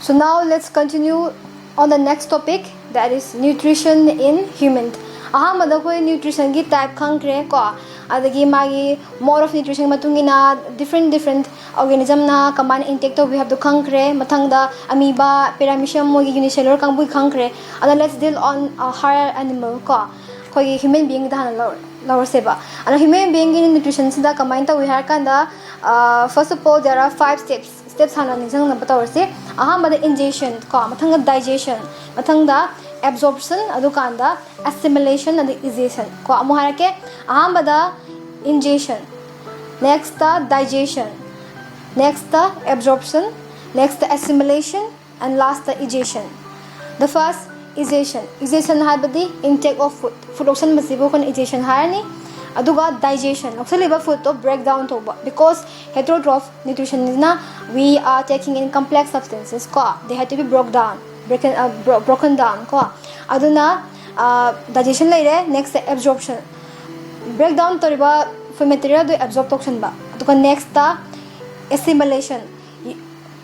So now let's continue on the next topic, that is nutrition in human. ꯑꯍꯥꯟꯕꯗ ꯑꯩꯈꯣꯏ nutrition ꯒꯤ type ꯈꯪꯈ꯭ꯔꯦ ꯀꯣ, ꯑꯗꯒꯤ ꯃꯥꯒꯤ mode of nutrition ꯒꯤ ꯃꯇꯨꯡ ꯏꯟꯅ different different organism ꯅ ꯀꯃꯥꯏꯅ intake ꯇꯧꯕꯤ ꯍꯥꯏꯕꯗꯣ ꯈꯪꯈ꯭ꯔꯦ꯫ ꯃꯊꯪꯗ amoeba, Paramecium ꯃꯣꯏꯒꯤ unicellular ꯀꯥꯡꯕꯨꯒꯤ ꯈꯪꯈ꯭ꯔꯦ꯫ ꯑꯗꯣ let's deal on a higher animal ꯀꯣ, ꯑꯩꯈꯣꯏꯒꯤ human being ꯗ ꯍꯥꯟꯅ ꯂꯧꯔ-, ꯂꯧꯔꯁꯦꯕ꯫ ꯑꯗꯣ human being ꯒꯤ nutrition ꯁꯤꯗ ꯀꯃꯥꯏꯅ ꯇꯧꯏ ꯍꯥꯏꯔ ꯀꯥꯟꯗ, ꯑ, first of all there are five steps. Steps ꯍꯥꯟꯅ ꯅꯤꯡꯁꯤꯡꯅꯕ ꯇꯧꯔꯁꯤ꯫ ꯑꯍꯥꯟꯕꯗ ingestion ꯀꯣ, ꯃꯊꯪꯗ digestion, ꯃꯊꯪꯗ absorption, ꯑꯗꯨꯀꯥꯟꯗ assimilation ꯑꯗꯩ egestion ꯀꯣ꯫ ꯑꯃꯨꯛ ꯍꯥꯏꯔꯛꯀꯦ꯫ ꯑꯍꯥꯟꯕꯗ ingestion, next digestion, next absorption, next assimilation, and last egestion. The first, egestion. Egestion ꯍꯥꯏꯕꯗꯤ intake of food, food ꯂꯧꯁꯟꯕꯁꯤꯕꯨ ꯑꯩꯈꯣꯏꯅ egestion ꯍꯥꯏꯔꯅꯤ꯫ ꯑꯗꯨꯒ digestion, ꯂꯧꯁꯜꯂꯤꯕ foodꯇꯣ break down ꯇꯧꯕ, because heterotroph nutritionꯅꯤꯅ we are taking in complex substances ꯀꯣ, they have to be broke down, broken, uh, bro- broken down ꯀꯣ꯫ ꯑꯗꯨꯅ digestion ꯂꯩꯔꯦ, next absorption, break down ꯇꯧꯔꯤꯕ food materialꯗꯨ absorb ꯇꯧꯁꯟꯕ, ꯑꯗꯨꯒ next assimilation,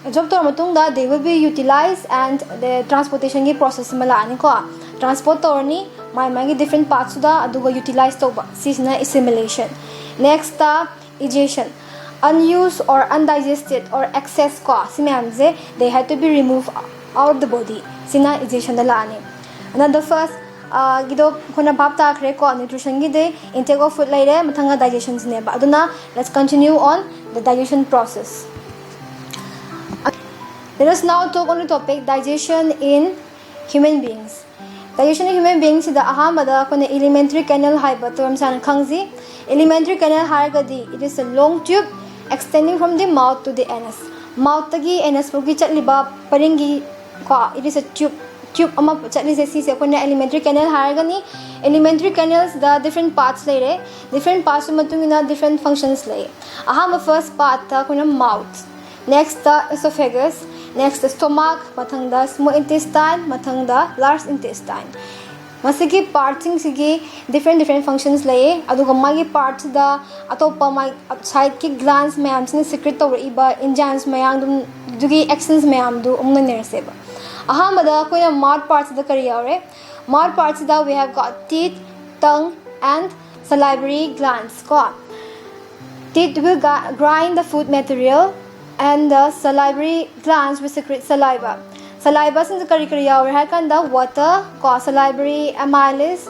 absorb ꯇꯧꯔ ꯃꯇꯨꯡꯗ they will be utilized and the transportationꯒꯤ process ꯑꯃ ꯂꯥꯛꯑꯅꯤꯀꯣ꯫ Transport ꯇꯧꯔꯅꯤ ꯃꯥꯏ ꯃꯥꯒꯤ different partꯁꯇꯨꯗ, ꯑꯗꯨꯒ utilize ꯇꯧꯕ, ꯁꯤꯁꯤꯅ assimilation꯫ Next egestion, unused or undigested or excess ꯀꯣ, ꯁꯤ ꯃꯌꯥꯝꯁꯦ they had to be removed out the body, ꯁꯤꯅ egestionꯗ ꯂꯥꯛꯑꯅꯤ꯫ ꯑꯗꯨꯅ the first ꯒꯤꯗꯣ ꯑꯩꯈꯣꯏꯅ ꯚꯥꯞ ꯇꯥꯈ꯭ꯔꯦꯀꯣ, nutritionꯒꯤꯗꯤ intake of food ꯂꯩꯔꯦ, ꯃꯊꯪꯅ digestionꯁꯤꯅꯦꯕ꯫ ꯑꯗꯨꯅ let's continue on the digestion process. Let us now talk on the topic digestion in human beings. Digestion in human beingꯁꯤꯗ ꯑꯍꯥꯟꯕꯗ ꯑꯩꯈꯣꯏꯅ alimentary canal ꯍꯥꯏꯕ termꯁꯦ ꯍꯥꯟꯅ ꯈꯪꯁꯤ꯫ Alimentary canal ꯍꯥꯏꯔꯒꯗꯤ it is a long tube extending from the mouth to the anus. Mouthꯇꯒꯤ anus ꯐꯥꯎꯒꯤ ꯆꯠꯂꯤꯕ ꯄꯔꯤꯡꯒꯤ ꯀꯣ, it is a tube, tube ꯑꯃ ꯆꯠꯂꯤꯁꯦ, ꯁꯤꯁꯦ ꯑꯩꯈꯣꯏꯅ alimentary canal ꯍꯥꯏꯔꯒꯅꯤ꯫ Alimentary canalꯁꯤꯗ different parts ꯂꯩꯔꯦ꯫ Different parts ꯃꯇꯨꯡ ꯏꯟꯅ different functions ꯂꯩ꯫ ꯑꯍꯥꯟꯕ first partꯇ ꯑꯩꯈꯣꯏꯅ mouth, next esophagus, next stomach, ꯃꯊꯪꯗ small intestine, ꯃꯊꯪꯗ large intestine꯫ ꯃꯁꯤꯒꯤ partꯁꯤꯡꯁꯤꯒꯤ different different functions ꯂꯩꯌꯦ꯫ ꯑꯗꯨꯒ ꯃꯥꯒꯤ partꯁꯤꯗ ꯑꯇꯣꯞꯄ ꯃꯥꯒꯤ outsideꯀꯤ glands ꯃꯌꯥꯝꯁꯤꯅ secrete ꯇꯧꯔꯛꯏꯕ enzymes ꯃꯌꯥꯝꯗꯨꯒꯤ actions ꯃꯌꯥꯝꯗꯨ ꯑꯃꯨꯛ ꯅꯩꯅꯔꯁꯦꯕ꯫ ꯑꯍꯥꯟꯕꯗ ꯑꯩꯈꯣꯏꯅ mouth partꯁꯤꯗ ꯀꯔꯤ ꯌꯥꯎꯔꯦ? Mouth partꯁꯤꯗ we have got teeth, tongue and salivary glands ꯀꯣ꯫ Teeth will ga- grind the food material and the salivary glands will secrete saliva. Salivaꯁꯤꯡꯁꯦ ꯀꯔꯤ ꯀꯔꯤ ꯌꯥꯎꯔꯦ ꯍꯥꯏ ꯀꯥꯟꯗ water ꯀꯣ, salivary amylase,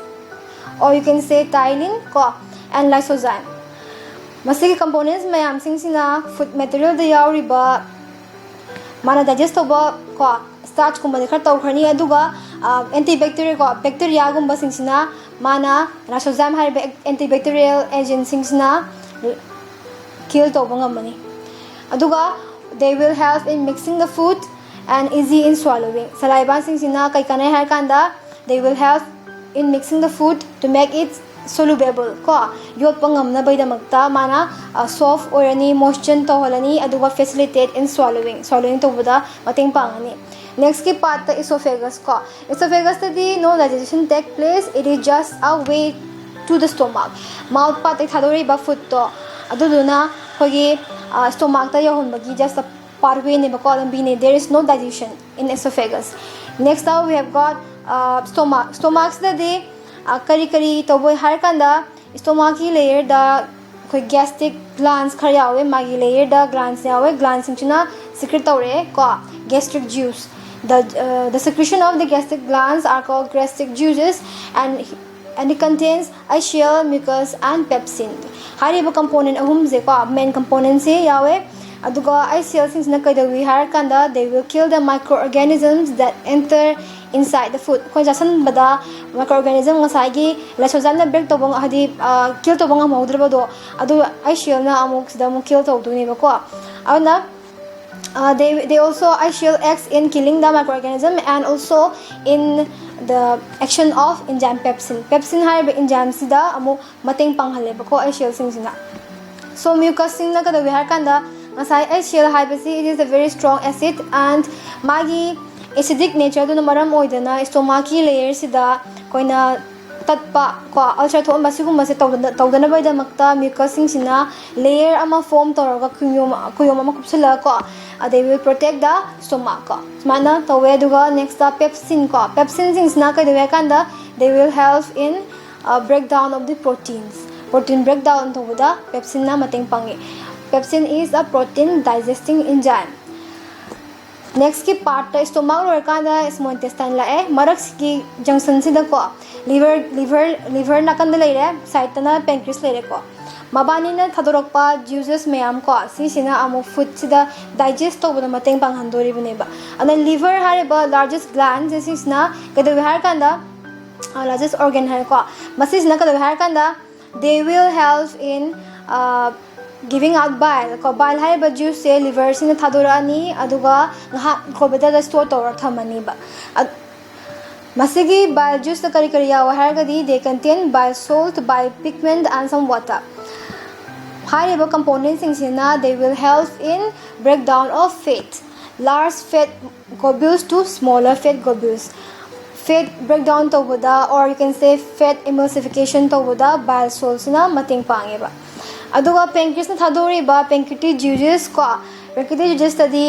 or you can say ptyalin ꯀꯣ, and lysozyme. ꯃꯁꯤꯒꯤ components ꯃꯌꯥꯝꯁꯤꯡꯁꯤꯅ food materialꯗ ꯌꯥꯎꯔꯤꯕ ꯃꯥꯅ digest ꯇꯧꯕ ꯀꯣ, starch ꯀꯨꯝꯕꯗꯤ ꯈꯔ ꯇꯧꯈ꯭ꯔꯅꯤ꯫ ꯑꯗꯨꯒ antibacterial ꯀꯣ, bacteria ꯒꯨꯝꯕꯁꯤꯡꯁꯤꯅ ꯃꯥꯅ lysozyme ꯍꯥꯏꯔꯤꯕ antibacterial agent ꯁꯤꯡꯁꯤꯅ kill ꯇꯧꯕ ꯉꯝꯃꯅꯤ꯫ ꯑꯗꯨꯒ they will help in mixing the food and easy in swallowing. Saliva ꯁꯤꯡꯁꯤꯅ ꯀꯩ ꯀꯥꯟꯅꯩ ꯍꯥꯏꯔ ꯀꯥꯟꯗ, they will help in mixing the food to make it soluble ꯀꯣ, ꯌꯣꯠꯄ ꯉꯝꯅꯕꯒꯤꯗꯃꯛꯇ ꯃꯥꯅ soft ꯑꯣꯏꯔꯅꯤ, moisten ꯇꯧꯍꯜꯂꯅꯤ, ꯑꯗꯨꯒ facilitate in swallowing, swallowing ꯇꯧꯕꯗ ꯃꯇꯦꯡ ꯄꯥꯡꯉꯅꯤ꯫ Next ꯀꯤ part ꯇ esophagus ꯀꯣ, esophagus ꯇꯗꯤ no digestion take place, it is just a way to the stomach. Mouth part ꯇꯒꯤ ꯊꯥꯗꯣꯔꯛꯏꯕ food ꯇꯣ ꯑꯗꯨꯗꯨꯅ ꯑꯩꯈꯣꯏꯒꯤ stomach ꯇ ꯌꯧꯍꯟꯕꯒꯤ just a pathway ꯅꯦꯕꯀꯣ, ꯂꯝꯕꯤꯅꯦ꯫ There is no digestion in esophagus. Next ꯇ we have got stomach. Stomach ꯁꯤꯗꯗꯤ ꯀꯔꯤ ꯀꯔꯤ ꯇꯧꯕ ꯍꯥꯏꯔ ꯀꯥꯟꯗ, stomach ꯀꯤ layer ꯗ ꯑꯩꯈꯣꯏ gastric glands ꯈꯔ ꯌꯥꯎꯋꯦ, ꯃꯥꯒꯤ layer ꯗ glands ꯌꯥꯎꯋꯦ꯫ Glands ꯁꯤꯡꯁꯤꯅ secrete ꯇꯧꯔꯛꯑꯦ ꯀꯣ, gastric juice. The, uh, the secretion of the gastric glands are called gastric juices and, and it contains acyl, mucus and pepsin. ꯍꯥꯏꯔꯤꯕ component ꯑꯍꯨꯝꯁꯦ ꯀꯣ, main component ꯁꯦ ꯌꯥꯎꯋꯦ꯫ ꯑꯗꯨꯒ acyl ꯁꯤꯡꯁꯤꯅ ꯀꯩꯗꯧꯏ ꯍꯥꯏꯔ ꯀꯥꯟꯗ, they will kill the microorganisms that enter inside the food. ꯑꯩꯈꯣꯏ ꯆꯥꯁꯟꯕꯗ microorganism ꯉꯁꯥꯏꯒꯤ lysozyme ꯅ break ꯇꯧꯕ, ꯍꯥꯏꯗꯤ kill ꯇꯧꯕ ꯉꯝꯍꯧꯗ꯭ꯔꯕꯗꯣ, ꯑꯗꯨ acyl ꯅ ꯑꯃꯨꯛ ꯁꯤꯗ ꯑꯃꯨꯛ kill ꯇꯧꯗꯣꯏꯅꯦꯕꯀꯣ꯫ ꯑꯗꯨꯅ they, they also, acyl acts in killing the microorganism and also in the action of enzyme pepsin. Pepsin ꯍꯥꯏꯔꯤꯕ enzyme ꯁꯤꯗ ꯑꯃꯨꯛ ꯃꯇꯦꯡ ꯄꯥꯡꯍꯜꯂꯦꯕꯀꯣ acyl ꯁꯤꯡꯁꯤꯅ꯫ So mucus ꯁꯤꯡꯅ ꯀꯩꯗꯧꯏ ꯍꯥꯏꯔ ꯀꯥꯟꯗ, ꯉꯁꯥꯏ acyl ꯍꯥꯏꯕꯁꯤ it is a very strong acid and ꯃꯥꯒꯤ acidic nature ꯗꯨꯅ ꯃꯔꯝ ꯑꯣꯏꯗꯅ stomach ꯀꯤ layer ꯁꯤꯗ ꯑꯩꯈꯣꯏꯅ ꯇꯠꯄ ꯀꯣ, ulcer ꯊꯣꯛꯍꯟꯕ ꯁꯤꯒꯨꯝꯕꯁꯦ ꯇꯧꯗꯅ, ꯇꯧꯗꯅꯕꯒꯤꯗꯃꯛꯇ mucus ꯁꯤꯡꯁꯤꯅ layer ꯑꯃ form ꯇꯧꯔꯒ ꯀꯨꯌꯣꯝ, ꯀꯨꯌꯣꯝ ꯑꯃ ꯀꯨꯞꯁꯤꯜꯂꯒ ꯀꯣ, they will protect the stomach ꯀꯣ, ꯁꯨꯃꯥꯏꯅ ꯇꯧꯋꯦ꯫ ꯑꯗꯨꯒ next ꯇ pepsin ꯀꯣ, pepsin ꯁꯤꯡꯁꯤꯅ ꯀꯩꯗꯧꯏ ꯍꯥꯏ ꯀꯥꯟꯗ, they will help in breakdown of the proteins. Protein breakdown ꯇꯧꯕꯗ pepsin ꯅ ꯃꯇꯦꯡ ꯄꯥꯡꯉꯤ꯫ Pepsin is a protein digesting enzyme. Next ꯀꯤ part ꯇ stomach ꯂꯣꯏꯔꯀꯥꯟꯗ small intestine ꯂꯥꯛꯑꯦ꯫ ꯃꯔꯛꯁꯤꯒꯤ junction ꯁꯤꯗꯀꯣ, liver, liver, liver ꯅꯥꯀꯟꯗ ꯂꯩꯔꯦ, side ꯇꯅ pancreas ꯂꯩꯔꯦꯀꯣ꯫ ꯃꯕꯥꯅꯤꯅ ꯊꯥꯗꯣꯔꯛꯄ ꯖ꯭ꯌꯨꯁꯦꯁ ꯃꯌꯥꯝ ꯀꯣ, ꯁꯤꯁꯤꯅ ꯑꯃꯨꯛ ꯐꯨꯗꯁꯤꯗ ꯗꯥꯏꯖꯦꯁ ꯇꯧꯕꯗ ꯃꯇꯦꯡ ꯄꯥꯡꯍꯟꯗꯣꯔꯤꯕꯅꯦꯕ꯫ ꯑꯗꯨꯅ ꯂꯤꯚꯔ ꯍꯥꯏꯔꯤꯕ ꯂꯥꯔꯖꯦꯁ ꯒ꯭ꯂꯥꯟꯁꯦ ꯁꯤꯁꯤꯅ ꯀꯩꯗꯧꯏ ꯍꯥꯏꯔꯀꯥꯟꯗ, ꯂꯥꯔꯖꯦꯁ ꯑꯣꯔꯒꯦꯟ ꯍꯥꯏꯀꯣ, ꯃꯁꯤꯁꯤꯅ ꯀꯩꯗꯧꯏ ꯍꯥꯏꯔꯀꯥꯟꯗ, they will help in giving out bile ꯀꯣ꯫ ꯕꯥꯏꯜ ꯍꯥꯏꯔꯤꯕ ꯖ꯭ꯌꯨꯁꯁꯦ ꯂꯤꯚꯔꯁꯤꯅ ꯊꯥꯗꯣꯔꯛꯑꯅꯤ, ꯑꯗꯨꯒ ꯉꯥꯏꯍꯥꯛ ꯏꯟꯀ꯭ꯌꯨꯕꯦꯇꯔꯗ ꯁ꯭ꯇꯣꯔ ꯇꯧꯔ ꯊꯝꯃꯅꯤꯕ꯫ ꯃꯁꯤꯒꯤ ꯕꯥꯏꯜ ꯖ꯭ꯌꯨꯁꯇ ꯀꯔꯤ ꯀꯔꯤ ꯌꯥꯎꯋꯦ ꯍꯥꯏꯔꯒꯗꯤ, they contain bile salt, bile pigment and some water꯫ ꯍꯥꯏꯔꯤꯕ ꯀꯝꯄꯣꯅꯦꯟꯁꯤꯡꯁꯤꯅ they will help in breakdown of fat, large fat globules to smaller fat globules꯫ Fat break down ꯇꯧꯕꯗ, or you can say fat emulsification ꯇꯧꯕꯗ ꯕꯥꯏꯜ ꯁꯣꯜꯁꯤꯅ ꯃꯇꯦꯡ ꯄꯥꯡꯉꯦꯕ꯫ ꯑꯗꯨꯒ ꯄꯦꯟꯀ꯭ꯔꯤꯌꯁꯅ ꯊꯥꯗꯣꯔꯛꯏꯕ ꯄꯦꯟꯀ꯭ꯔꯤꯌꯦꯇꯤꯛ ꯖ꯭ꯌꯨꯁꯦꯁ ꯀꯣ, ꯄꯦꯟꯀ꯭ꯔꯤꯌꯦꯇꯤꯛ ꯖ꯭ꯌꯨꯁꯦꯁꯇꯗꯤ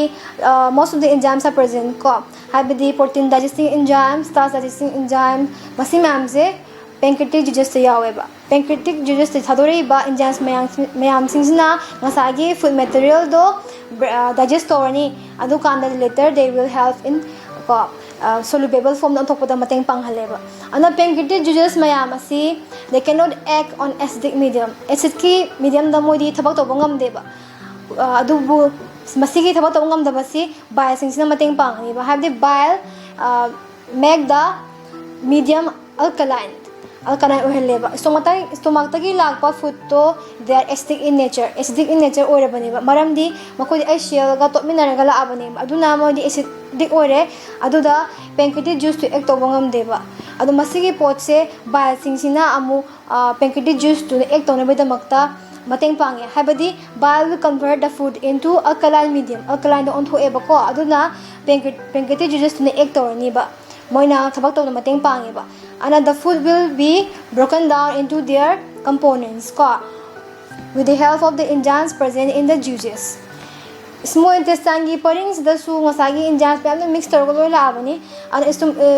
most of the enzymes are present ꯀꯣ, ꯍꯥꯏꯕꯗꯤ protein digesting enzyme, starch digesting enzyme, ꯃꯁꯤ ꯃꯌꯥꯝꯁꯦ ꯄꯦꯟꯀ꯭ꯔꯤꯌꯦꯇꯤꯛ ꯖ꯭ꯌꯨꯁꯦꯁꯇ ꯌꯥꯎꯋꯦꯕ꯫ ꯄꯦꯟꯀ꯭ꯔꯤꯌꯦꯇꯤꯛ ꯖ꯭ꯌꯨꯁꯦꯁꯇ ꯊꯥꯗꯣꯔꯛꯏꯕ ꯏꯟꯖꯥꯏꯝꯁ ꯃꯌꯥꯝ ꯃꯌꯥꯝꯁꯤꯡꯁꯤꯅ ꯉꯁꯥꯏꯒꯤ ꯐꯨꯗ ꯃꯦꯇꯔꯤꯌꯦꯜꯗꯣ ꯗꯥꯏꯖꯦꯁ ꯇꯧꯔꯅꯤ꯫ ꯑꯗꯨꯀꯥꯟꯗ later they will help in ꯀꯣ, ꯁꯣꯂꯨꯕꯦꯕꯜ ꯐꯣꯝꯗ ꯑꯣꯟꯊꯣꯛꯄꯗ ꯃꯇꯦꯡ ꯄꯥꯡꯍꯜꯂꯦꯕ꯫ ꯑꯗꯨꯅ ꯄꯦꯟꯀ꯭ꯔꯤꯌꯦꯇꯤꯛ ꯖ꯭ꯌꯨꯁꯦꯁ ꯃꯌꯥꯝ ꯑꯁꯤ they cannot act on acidic medium, ꯑꯦꯁꯤꯠꯀꯤ ꯃꯤꯗꯤꯌꯝꯗ ꯃꯣꯏꯗꯤ ꯊꯕꯛ ꯇꯧꯕ ꯉꯝꯗꯦꯕ꯫ ꯑꯗꯨꯕꯨ ꯃꯁꯤꯒꯤ ꯊꯕꯛ ꯇꯧꯕ ꯉꯝꯗꯕꯁꯤ ꯕꯥꯏꯜꯁꯤꯡꯁꯤꯅ ꯃꯇꯦꯡ ꯄꯥꯡꯉꯅꯤꯕ꯫ ꯍꯥꯏꯕꯗꯤ bile make the medium alkaline, alkaline ꯑꯣꯏꯍꯜꯂꯦꯕ꯫ ꯁ꯭ꯇꯣꯃꯥꯛꯇꯒꯤ ꯁ꯭ꯇꯣꯃꯥꯛꯇꯒꯤ ꯂꯥꯛꯄ ꯐꯨꯗꯇꯣ they are acidic in nature, acidic in nature ꯑꯣꯏꯔꯕꯅꯦꯕ꯫ ꯃꯔꯝꯗꯤ ꯃꯈꯣꯏꯗꯤ ꯑꯦꯁꯤꯑꯦꯜꯒ ꯇꯣꯠꯃꯤꯟꯅꯔꯒ ꯂꯥꯛꯑꯕꯅꯦꯕ꯫ ꯑꯗꯨꯅ ꯃꯣꯏꯗꯤ ꯑꯦꯁꯤꯗꯤꯛ ꯑꯣꯏꯔꯦ꯫ ꯑꯗꯨꯗ ꯄꯦꯟꯀ꯭ꯔꯤꯌꯦꯇꯤꯛ ꯖ꯭ꯌꯨꯁꯇꯨ ꯑꯦꯛ ꯇꯧꯕ ꯉꯝꯗꯦꯕ꯫ ꯑꯗꯣ ꯃꯁꯤꯒꯤ ꯄꯣꯠꯁꯦ ꯕꯥꯏꯜꯁꯤꯡꯁꯤꯅ ꯑꯃꯨꯛ ꯄꯦꯟꯀ꯭ꯔꯤꯌꯦꯇꯤꯛ ꯖ꯭ꯌꯨꯁꯇꯨ ꯑꯦꯛ ꯇꯧꯅꯕꯒꯤꯗꯃꯛꯇ ꯃꯇꯦꯡ ꯄꯥꯡꯉꯦ꯫ ꯍꯥꯏꯕꯗꯤ bile will convert the food into alkaline medium, ꯑꯜꯀꯂꯥꯏꯟꯗ ꯑꯣꯟꯊꯣꯛꯑꯦꯕꯀꯣ꯫ ꯑꯗꯨꯅ ꯄꯦꯟꯀ꯭ꯔꯤꯌꯦꯇꯤꯛ ꯖ꯭ꯌꯨꯁꯦꯁꯇꯨꯅ ꯑꯦꯛ ꯇꯧꯔꯅꯤꯕ, ꯃꯣꯏꯅ ꯊꯕꯛ ꯇꯧꯕꯗ ꯃꯇꯦꯡ ꯄꯥꯡꯉꯦꯕ꯫ ꯑꯗꯨꯅ the food will be broken down into their components ꯀꯣ, with the help of the enzymes present in the juices꯫ Small ꯏꯟꯇꯦꯁꯇꯥꯏꯟꯒꯤ ꯄꯔꯤꯡꯁꯤꯗꯁꯨ ꯉꯁꯥꯏꯒꯤ ꯏꯟꯖꯥꯏꯝꯁ ꯃꯌꯥꯝꯅ ꯃꯤꯛꯁ ꯇꯧꯔꯒ ꯂꯣꯏ ꯂꯥꯛꯑꯕꯅꯤ꯫ ꯑꯗꯨꯅ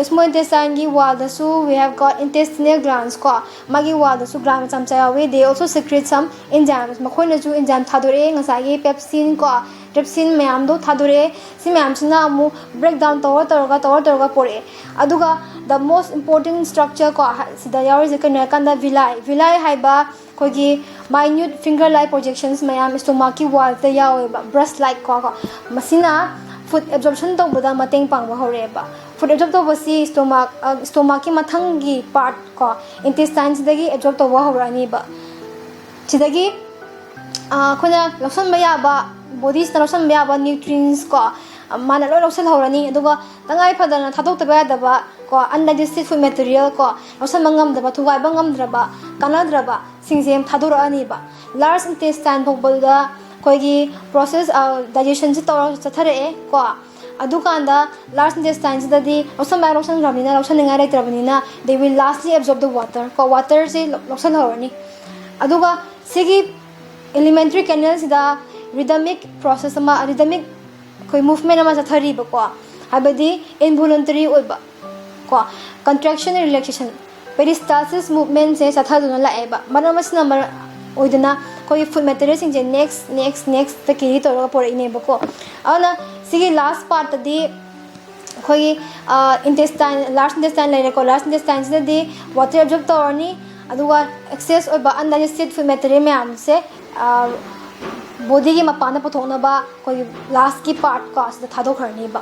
ꯏꯁꯃꯣꯜ ꯏꯟꯇꯦꯁꯇꯥꯏꯟꯒꯤ ꯋꯥꯜꯗꯁꯨ we have got intestinal glands ꯀꯣ, ꯃꯥꯒꯤ ꯋꯥꯜꯗꯁꯨ ꯒ꯭ꯂꯥꯟ ꯃꯆꯥ ꯃꯆꯥ ꯌꯥꯎꯋꯤ꯫ They also secrete some enzymes, ꯃꯈꯣꯏꯅꯁꯨ ꯏꯟꯖꯥꯏꯝ ꯊꯥꯗꯣꯔꯛꯑꯦ꯫ ꯉꯁꯥꯏꯒꯤ ꯄꯦꯞꯁꯤꯟ ꯀꯣ, ꯇ꯭ꯔꯤꯞꯁꯤꯟ ꯃꯌꯥꯝꯗꯣ ꯊꯥꯗꯣꯔꯛꯑꯦ꯫ ꯁꯤ ꯃꯌꯥꯝꯁꯤꯅ ꯑꯃꯨꯛ ꯕ꯭ꯔꯦꯛ ꯗꯥꯎꯟ ꯇꯧꯔ ꯇꯧꯔꯒ ꯇꯧꯔ ꯇꯧꯔꯒ ꯄꯣꯔꯛꯑꯦ꯫ ꯑꯗꯨꯒ the most important structure ꯀꯣ, ꯁꯤꯗ ꯌꯥꯎꯔꯤꯁꯦ ꯀꯩꯅꯣ ꯍꯥꯏꯔꯀꯥꯟꯗ ꯚꯤꯂꯥꯏ꯫ ꯚꯤꯂꯥꯏ ꯍꯥꯏꯕ ꯑꯩꯈꯣꯏꯒꯤ minute finger like projections ꯃꯌꯥꯝ stomachꯀꯤ wallꯗ ꯌꯥꯎꯋꯦꯕ, brush like ꯀꯣ꯫ ꯀꯣ ꯃꯁꯤꯅ food absorption ꯇꯧꯕꯗ ꯃꯇꯦꯡ ꯄꯥꯡꯕ ꯍꯧꯔꯛꯑꯦꯕ꯫ Food absorb ꯇꯧꯕꯁꯤ stomach stomachꯀꯤ ꯃꯊꯪꯒꯤ part ꯀꯣ, intestineꯁꯤꯗꯒꯤ absorb ꯇꯧꯕ ꯍꯧꯔꯛꯑꯅꯤꯕ꯫ ꯁꯤꯗꯒꯤ ꯑꯩꯈꯣꯏꯅ ꯂꯧꯁꯤꯟꯕ ꯌꯥꯕ, bodyꯁꯤꯅ ꯂꯧꯁꯤꯟꯕ ꯌꯥꯕ nutrients ꯀꯣ, ꯃꯥꯅ ꯂꯣꯏ ꯂꯧꯁꯤꯜꯍꯧꯔꯅꯤ꯫ ꯑꯗꯨꯒ ꯇꯉꯥꯏ ꯐꯗꯅ ꯊꯥꯗꯣꯛꯇꯕ ꯌꯥꯗꯕ ꯀꯣ, undigested food material ꯀꯣ, ꯂꯧꯁꯤꯟꯕ ꯉꯝꯗꯕ, ꯊꯨꯒꯥꯏꯕ ꯉꯝꯗ꯭ꯔꯕ, ꯀꯥꯟꯅꯗ꯭ꯔꯕꯁꯤꯡꯁꯦ ꯊꯥꯗꯣꯔꯛꯑꯅꯤꯕ꯫ Large intestine ꯐꯥꯎꯕꯗ ꯑꯩꯈꯣꯏꯒꯤ process digestionꯁꯤ ꯇꯧꯔ ꯆꯠꯊꯔꯛꯑꯦ ꯀꯣ꯫ ꯑꯗꯨꯀꯥꯟꯗ large intestineꯁꯤꯗꯗꯤ ꯂꯧꯁꯟꯕ ꯂꯧꯁꯟꯈ꯭ꯔꯕꯅꯤꯅ ꯂꯧꯁꯟꯅꯤꯡꯉꯥꯏ ꯂꯩꯇ꯭ꯔꯕꯅꯤꯅ they will largely absorb the water ꯀꯣ, waterꯁꯤ ꯂꯧꯁꯜꯍꯧꯔꯅꯤ꯫ ꯑꯗꯨꯒ ꯁꯤꯒꯤ alimentary canalꯁꯤꯗ rhythmic process ꯑꯃ, rhythmic ꯑꯩꯈꯣꯏ movement ꯑꯃ ꯆꯠꯊꯔꯤꯕꯀꯣ, ꯍꯥꯏꯕꯗꯤ involuntary ꯑꯣꯏꯕ ꯀꯣ, contraction relaxation, peristalsis movementꯁꯦ ꯆꯠꯊꯗꯨꯅ ꯂꯥꯛꯑꯦꯕ꯫ ꯃꯔꯝ ꯑꯁꯤꯅ ꯃꯔ ꯑꯣꯏꯗꯅ ꯑꯩꯈꯣꯏꯒꯤ food materialꯁꯤꯡꯁꯦ next next nextꯇ carry ꯇꯧꯔꯒ ꯄꯨꯔꯛꯏꯅꯦꯕꯀꯣ꯫ ꯑꯗꯨꯅ ꯁꯤꯒꯤ last partꯇꯗꯤ ꯑꯩꯈꯣꯏꯒꯤ intestine, large intestine ꯂꯩꯔꯦꯀꯣ꯫ Large intestineꯁꯤꯗꯗꯤ water absorb ꯇꯧꯔꯅꯤ, ꯑꯗꯨꯒ excess ꯑꯣꯏꯕ undigested food material ꯃꯌꯥꯝꯁꯦ bodyꯒꯤ ꯃꯄꯥꯟꯗ ꯄꯨꯊꯣꯛꯅꯕ ꯑꯩꯈꯣꯏꯒꯤ lastꯀꯤ partꯀꯣ, ꯑꯁꯤꯗ ꯊꯥꯗꯣꯛꯈ꯭ꯔꯅꯤꯕ꯫